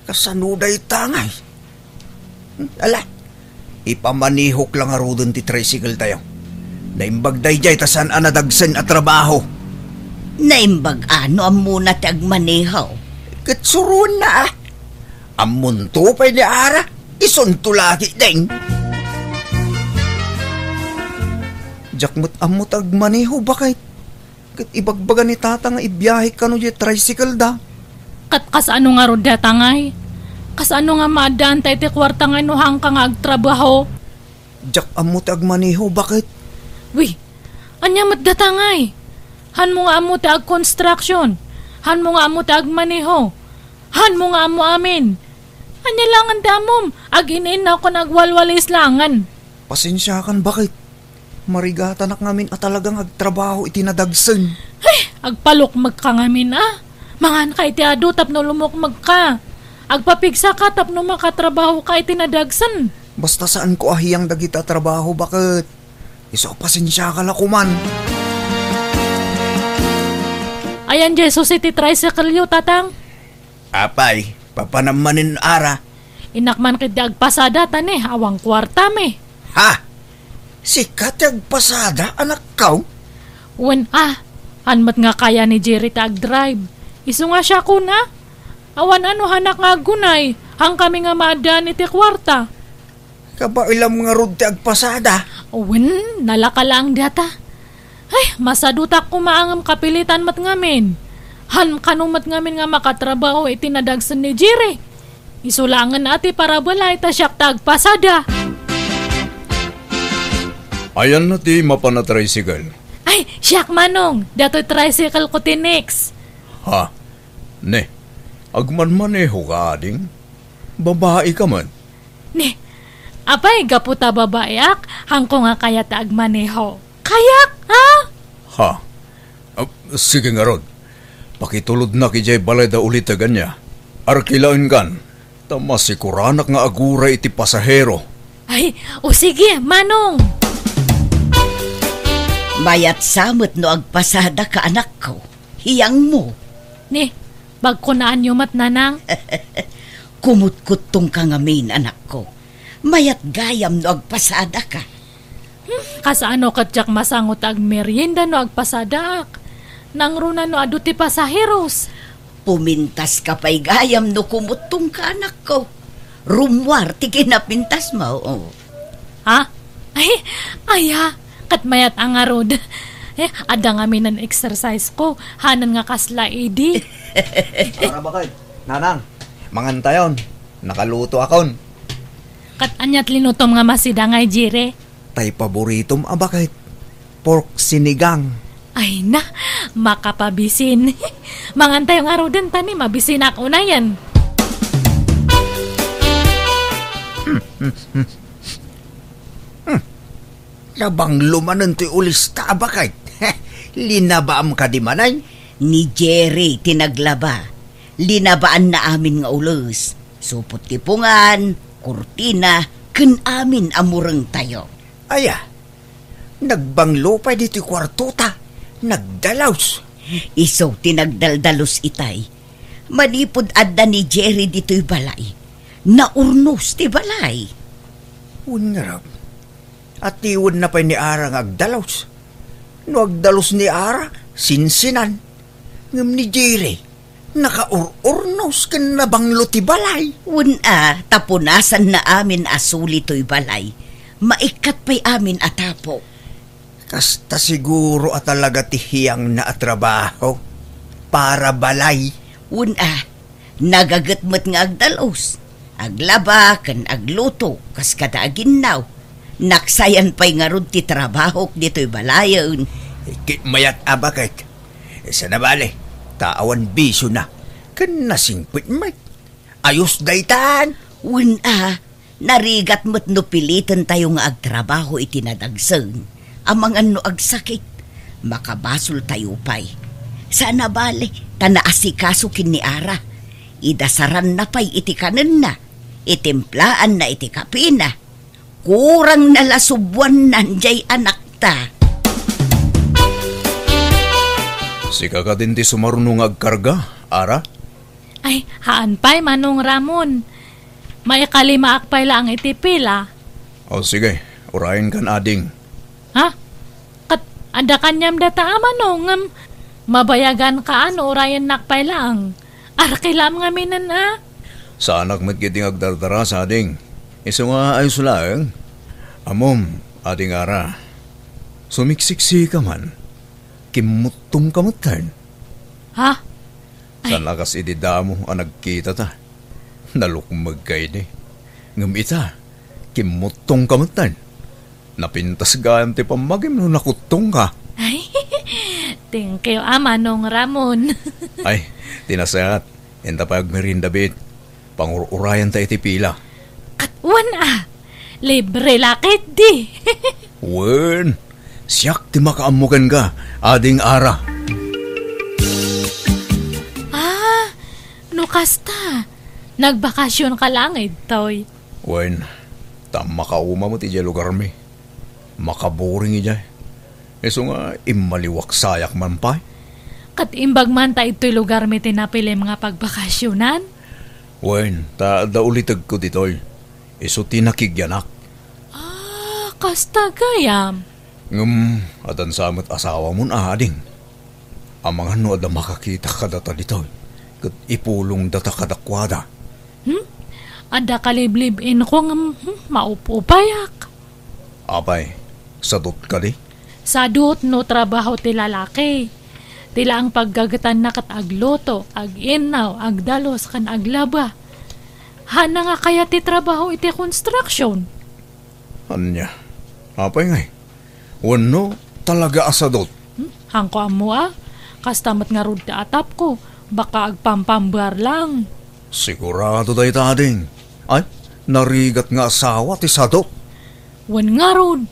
kasano dayta ngay? Ala, Ipamanehok la ngaruden ti tricycle tayo. Naimbag daydiay ta saan a nadagsen a trabaho. Naimbag a no ammona ti agmaneho? Ket suroenna a. Ammonto pay ni Ara, isunto la ketdin. Diak met ammo ti agmaneho, baket. Ket ibagbaga ni Tata nga ibiahe kano diay tricycle da. Ket kasano ngarud dayta ngay? Kasano nga maaddaanta iti kuarta nga no haanka nga agtrabaho? Diak ammo ti agmaneho, baket. Wi, ania met dayta ngay? Hanmo nga ammo ti agconstruction? Hanmo nga ammo ti agmaneho? Hanmo nga ammo amin? Ania langen ti ammom? Agin-innaw ken agwalwalis langen. Pasensiakan, baket. Marigatanak ngamin a talaga nga agtrabaho iti nadagsen. Ay, agpalukmekka ngamin, a. Manganka iti adu tapno lumukmekka. Agpapigsaka tapno makatrabahoka iti nadagsen. Basta saanko a hiyang dagita a trabaho, baket. Isu a pasensiaka la koman. Ayan, Jesus, iti tricycle-yo, Tatang. Apay, papanam manen, Ara? Innak man ketdi agpasada ta ne, awan kuartam. Ha? Sika ti agpasada, anakko? Wen a, haan met nga kaya ni Jerry ti agdrive. Isu nga siakon a. Awan a no haanak nga aggunay, haankami nga maaddaan iti kuarta. Kabaelam ngarud ti agpasada. Wen, nalaka laeng dayta. Ay, masadutak koma ngem kapilitan met ngamin. Haan kano met ngamin nga makatrabaho iti nadagsen ni Jerry. Isu laengen a ti parabalay ta siak ti agpasada. Ayanna ti mapan a tricycle? Ay, siak, Manong. Daytoy tricycle-ko ti next. Ha? Ne, agmanmanehoka, ading? Babaika met? Ne, apay, gapu ta babaiak, haanko nga kayat ti agmaneho. Kayak, ha? Ha? Ah, sige ngarud. Pakitulodnak idiay balay da uliteg, ania. Arkilaenkan, ta masikuranak nga aguray iti pasahero. Ay, o sige, Manong. Mayat sa met no agpasadaka, anakko. Hiyangmo. Ne, pagkunaanyo met, Nanang? Kumutkuttongka ngamin, anakko. Mayat gayam no agpasadaka. Hmm, kasano ket diak masango ti agmerienda no agpasadaak? Nangruna no adu ti pasaheros? Pumintaska pay gayam no kumuttongka, anakko. Rummuar ti kinapintasmo. Ha? Ay, aya, ket mayat a ngarud. Eh, adda ngamin exercise-ko, hanan nga kasla idi. Tara, baket. Nanang, mangantayon. Nakalutoakon. Ket ania ti linutom nga masida ngay, Jerry? Tay paboritom a baket, pork sinigang. Ay na, makapabisin. Mangantayo ngaruden ta ni mabisinak unayen. Hmm. Nabanglo manen ti ulista a baket. Linabaam kadi manen? Ni Jerry ti naglaba. Linabaanna amin nga ules. Supot ti pungan, kurtina, ken amin a murengtayo. Aya, nagbanglo pay ditoy kuartota. Nagdalus. Isu ti nagdaldalus itay. Manipud adda ni Jerry ditoy balay, naurnos ti balay. Wen ngarud, atiwenna pay ni Ara nga agdalus. No agdalus ni Ara, sinsinan. Ngem ni Jerry, nakaur-urnos ken nabanglo ti balay. Wen a, ta punasanna amin a suli toy balay. Maikkat pay amin a tapo. Kasta siguro a talaga ti hiyangna a trabaho. Para balay. Wen a, nagaget met nga agdalus. Aglaba ken agluto kas kada aginnaw. Naksayan pay ngarud ti trabahok ditoy balayen. Ket mayat a baket. Sana bale, ta awan bisiona. Ken nasingpet met. Ayos daytan. Wen a, narigat met no pilitentayo nga agtrabaho iti nadagsen, amangan no agsakit, makabasoltayo pay. Sana bale, ta naasikaso ken ni Ara. Idasaranna pay iti kanenna, itimplaanna iti kapina. Kurangna la subuannan jay anakta. Sika kadin ti sumaruno nga agkarga, Ara? Ay, haan pay, Manong Ramon. Maikalimaak pay laeng iti pila. O sige, urayenkan, ading. Ha? Ket adda kaniam data a mano, ngem mabayaganka a no urayennak pay laeng. Arkilam ngaminen a. Saanak met ketdi nga agdardarasa, ading. Isu nga ayos laeng. Ammom, ading Ara, sumiksiksika man. Kimmuttongka metten. Ha? Ay. Saan a kas idi damo a nagkitata. Nalukmegka idi. Ngem ita, kimmuttongka metten. Napintas gayam ti pammagim no nakuttongka. Ay, thank you, a Manong Ramon. Ay, ti nasayaat. Inta pay agmerienda, bit. Pangur-urayanta iti pila. Ket wen a, libre la ketdi. Wen, siak ti makaammo kenka, ading Ara. Ah, no kasta, nagbakasionka laeng ditoy. Wen, ta makauma met idiay lugarmi. Makaboring idiay. Isu nga immaliwak sayak man pay. Ket imbag man ta ditoy lugarmi ti napilim nga pagbakasionan? Wen, ta adda ulitegko ditoy. Isu ti nakigyanak. Ah, kasta gayam. Ngem, adda sa met asawamon a, ading. Amangan no adda makakita kadata ditoy, ket ipulongdata kadakuada. Hmm? Adda kaliblib-inko ngem, hmm, maup-upayak. Apay, sadot kadi? Sadot no trabaho ti lalaki. Ti laeng paggagetanna ket agluto, ag-innaw, agdalus, ken aglaba. Haanna nga kayat ti trabaho iti construction. Ania? Apay ngay? Wenno, talaga a sadot? Hmm, haanko ammo a. Kasta met ngarud ti atapko, baka agpampambar lang. Sigurado dayta, ading. Ay, narigat nga asawa ti sadot. Wen ngarud.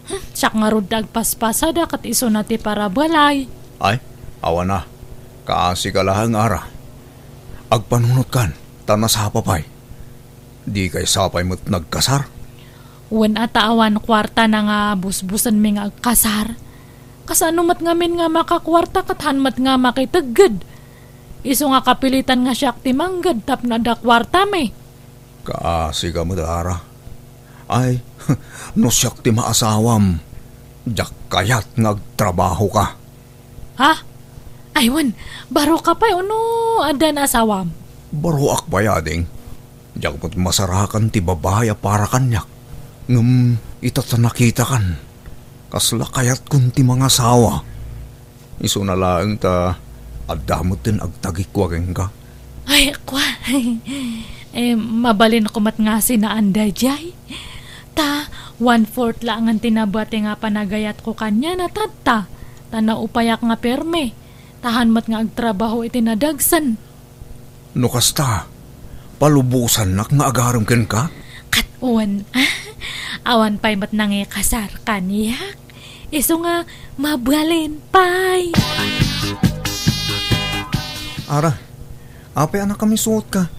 Hmm, siak ngarud ti agpaspasada ket isuna ti parabalay. Ay, awan a. Kaasika laeng, Ara. Agpanunotkan, ta nasapa pay. Dikay sapay met nagkasar? Wen a ta awan kuartana nga busbusenmi nga agkasar. Kasano met ngamin nga makakuarta ket haan met nga makitegged? Isu nga kapilitan nga siak ti mangged tapno adda kuartami. Kaasika met, Ara. Ay, no siak ti maasawam, diak kayat nga agtrabahoka. Ha? Ay, wen, baroka pay wenno addan asawam? Baroak pay, ading. Diak met masarakan ti babai a para kaniak. Ngem ita ta nakitakan, kasla kayatkon ti mangasawa. Isuna laeng ta adda met ti agtagikua kenka. Ay, kua. Eh, mabalinko met nga sinaan daydiay. Ta, one-fourth laengen ti nabati nga panagayatko kaniana tatta, ta naupayak nga permi, ta haan met nga agtrabaho iti nadagsen. No kasta, palubosannak nga agarem kenka? Ket wen, ah, awan pay met nangikasar kaniak. Isu nga mabalin pay. Ara, apay a nakamisuotka?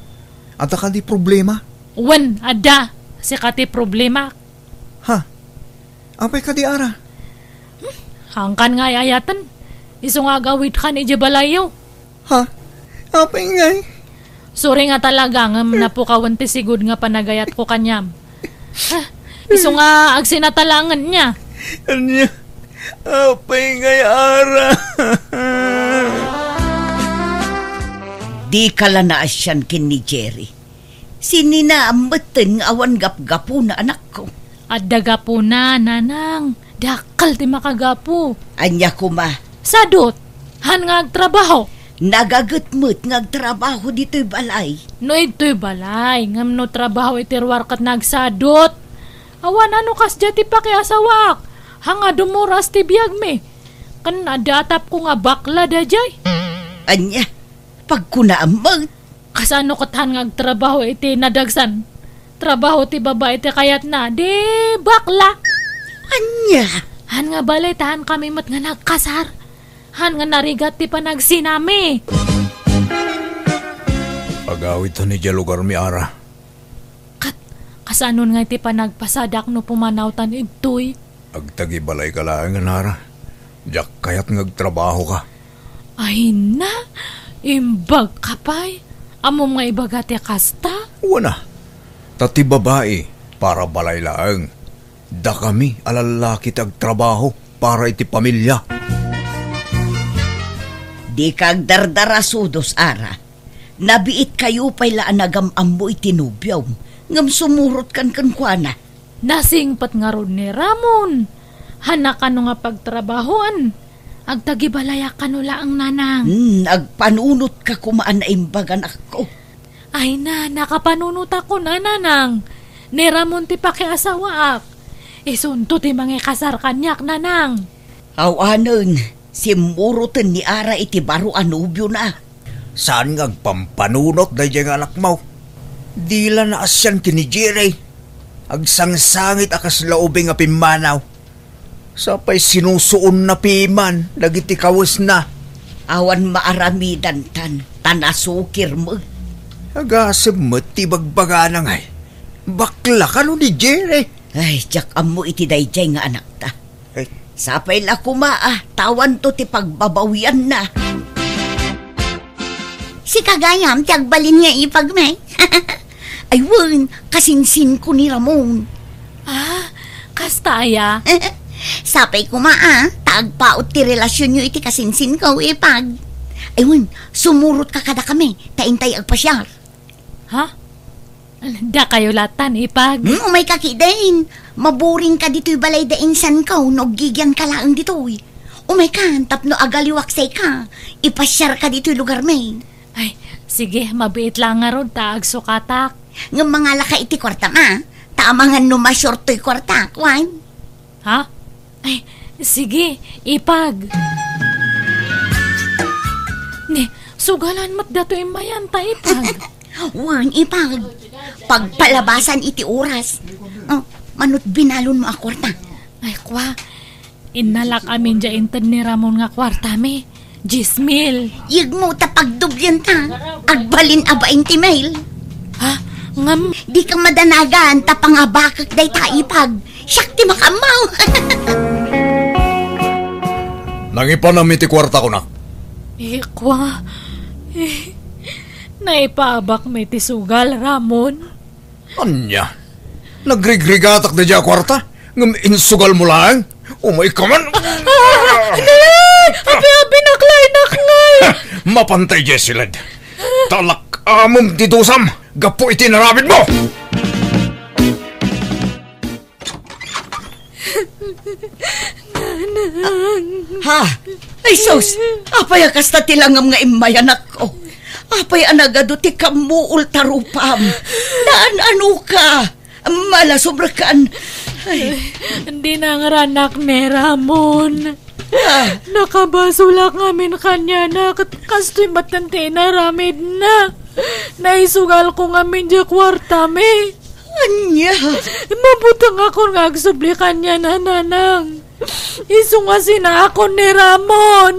Adda kadi problema? Wen, adda. Sika ti problema. Ha? Apay kadi, Ara? Hmm, haankan nga ay-ayaten. Isu nga agawidkan idiay balayyo. Ha? Apay ngay? Sorry nga talaga ngem napukawen ti sigud nga panagayatko kaniam. Ha? Isu nga agsinatalangen niya. Ania? Apay ngay, Ara? Dika la naasian ken ni Jerry. Sininaam metten nga awan gapgapuna, anakko. Adda gapuna, nanang. Dakkel ti makagapu. Ania koma? Sadot. Haan nga agtrabaho. Nagaget met nga agtrabaho ditoy balay. No idtoy balay, ngem no trabaho iti ruar ket nagsadot. Awan a no kasdiay ti pakiasawaak. Haan nga dumuras ti biagmi. Ken adda atapko nga bakla daydiay. Ania? Pagkunaam met. Kasano ket haan nga agtrabaho iti nadagsan? Trabaho ti babai ti kayatna, di bakla. Ania? Haan nga bale ta haankami met nga nagkasar. Haan nga narigat ti panagsinami. Agawidtan idiay lugarmi, Ara. Ket, kasanon nga iti panagpasadak no pumanawtan idtoy? Agtagibalayka laengen, Ara. Diak kayat nga agtrabahoka. Ay na, imbagka pay. Ammom nga ibaga ti kasta? Wen a. Ta ti babai, Para balay laeng, dakami a lallaki ti agtrabaho para iti pamilia. Dika agdardarasudos, Ara. Nabiitkayo pay la a nagam-ammo iti nobiom, ngem sumurotkan kenkuana. Nasingpet ngarud ni Ramon. Haan a kano nga pagtrabahoan. Agtagibalayak kano laeng, Nanang. Hmm, agpanunotka koma a naimbag, anakko. Ay na, nakapanunotakon a, Nanang. Ni Ramon ti pakiasawaak. Isunto ti mangikasar kaniak, Nanang. Awanen, simmuroten ni Ara iti baro a nobiona. Saan nga agpampanunot daydiay nga anakmo? Dila naasian ken ni Jerry. Agsangsangit a kasla ubing a pimmanaw. Sapay sinusuonna piman dagiti kawesna. Awan maaramidantan, ta nasukir met. Agasem met ti bagbagana ngay. Bakla kano ni Jerry? Ay, diak ammo iti daydiay nga anakta. Ay. Sapay la koma a, ta awanto ti pagbabawianna. Sika gayam ti agbalin nga ipag, me? Ay, wen, kasinsinko ni Ramon. Ah, kasta aya? Sapay koma a, ta agpaut ti relasionyo iti kasinsinko, ipag. Ay, wen, sumurotka kadakami, ta intay agpasiar. Ha? Dakayo latan, ipag? Hmm, umayka ketdin. Maburingka ditoy balay da insanko no aggigianka laeng ditoy. Umaykan tapno agaliwak sika. Ipasiarka ditoy lugarmi. Ay, sige, mabiit la ngarud ta agsukatak. Ngem mangalaka iti kuartam, a? Ta amangan no masior toy kuartak, wen? Ha? Ay, sige, ipag. Ne, sugalan met dato immayan ta, ipag. Wen, ipag. Pagpalabasan iti oras. Oh, manut binalonmo a kuarta. Ay, kwa. Innalak amin dia inted ni Ramon nga kuartami. Dies mil. Yegmo ta pagdoblienta. Agbalin a bainte mil. Ha? Ngem? Dika madanagan ta pangabakek dayta, ipag. Siak ti makaammo. Nangipanam iti kuarta, kunak. Ikwa. Eh, naipaabakmi ti sugal, Ramon. Ania? Nagrigrigatak daydiay a kuarta, ngem insugalmo laeng? Umayka man! Ah! Nay! Abi-abi, naklainak ngay! Mapantay, Jessiled. Talak-amem ti dusam gapu iti inaramidmo! Nanang. Ha? Ay, sus! Apay a kasta ti langam nga immayanakko? Apay a nagadu ti kammuol ta rupam? Naan-anoka? Malasubrekan. Ay. Dinangranak ni Ramon. Ah. Nakabasolak ngamin kaniana, ket kastoy met ti inaramidna. Naisugalko ngamin diay kuartami. Ania? Mabutengakon nga agsubli kaniana, nanang. Isu nga sinaakon ni Ramon.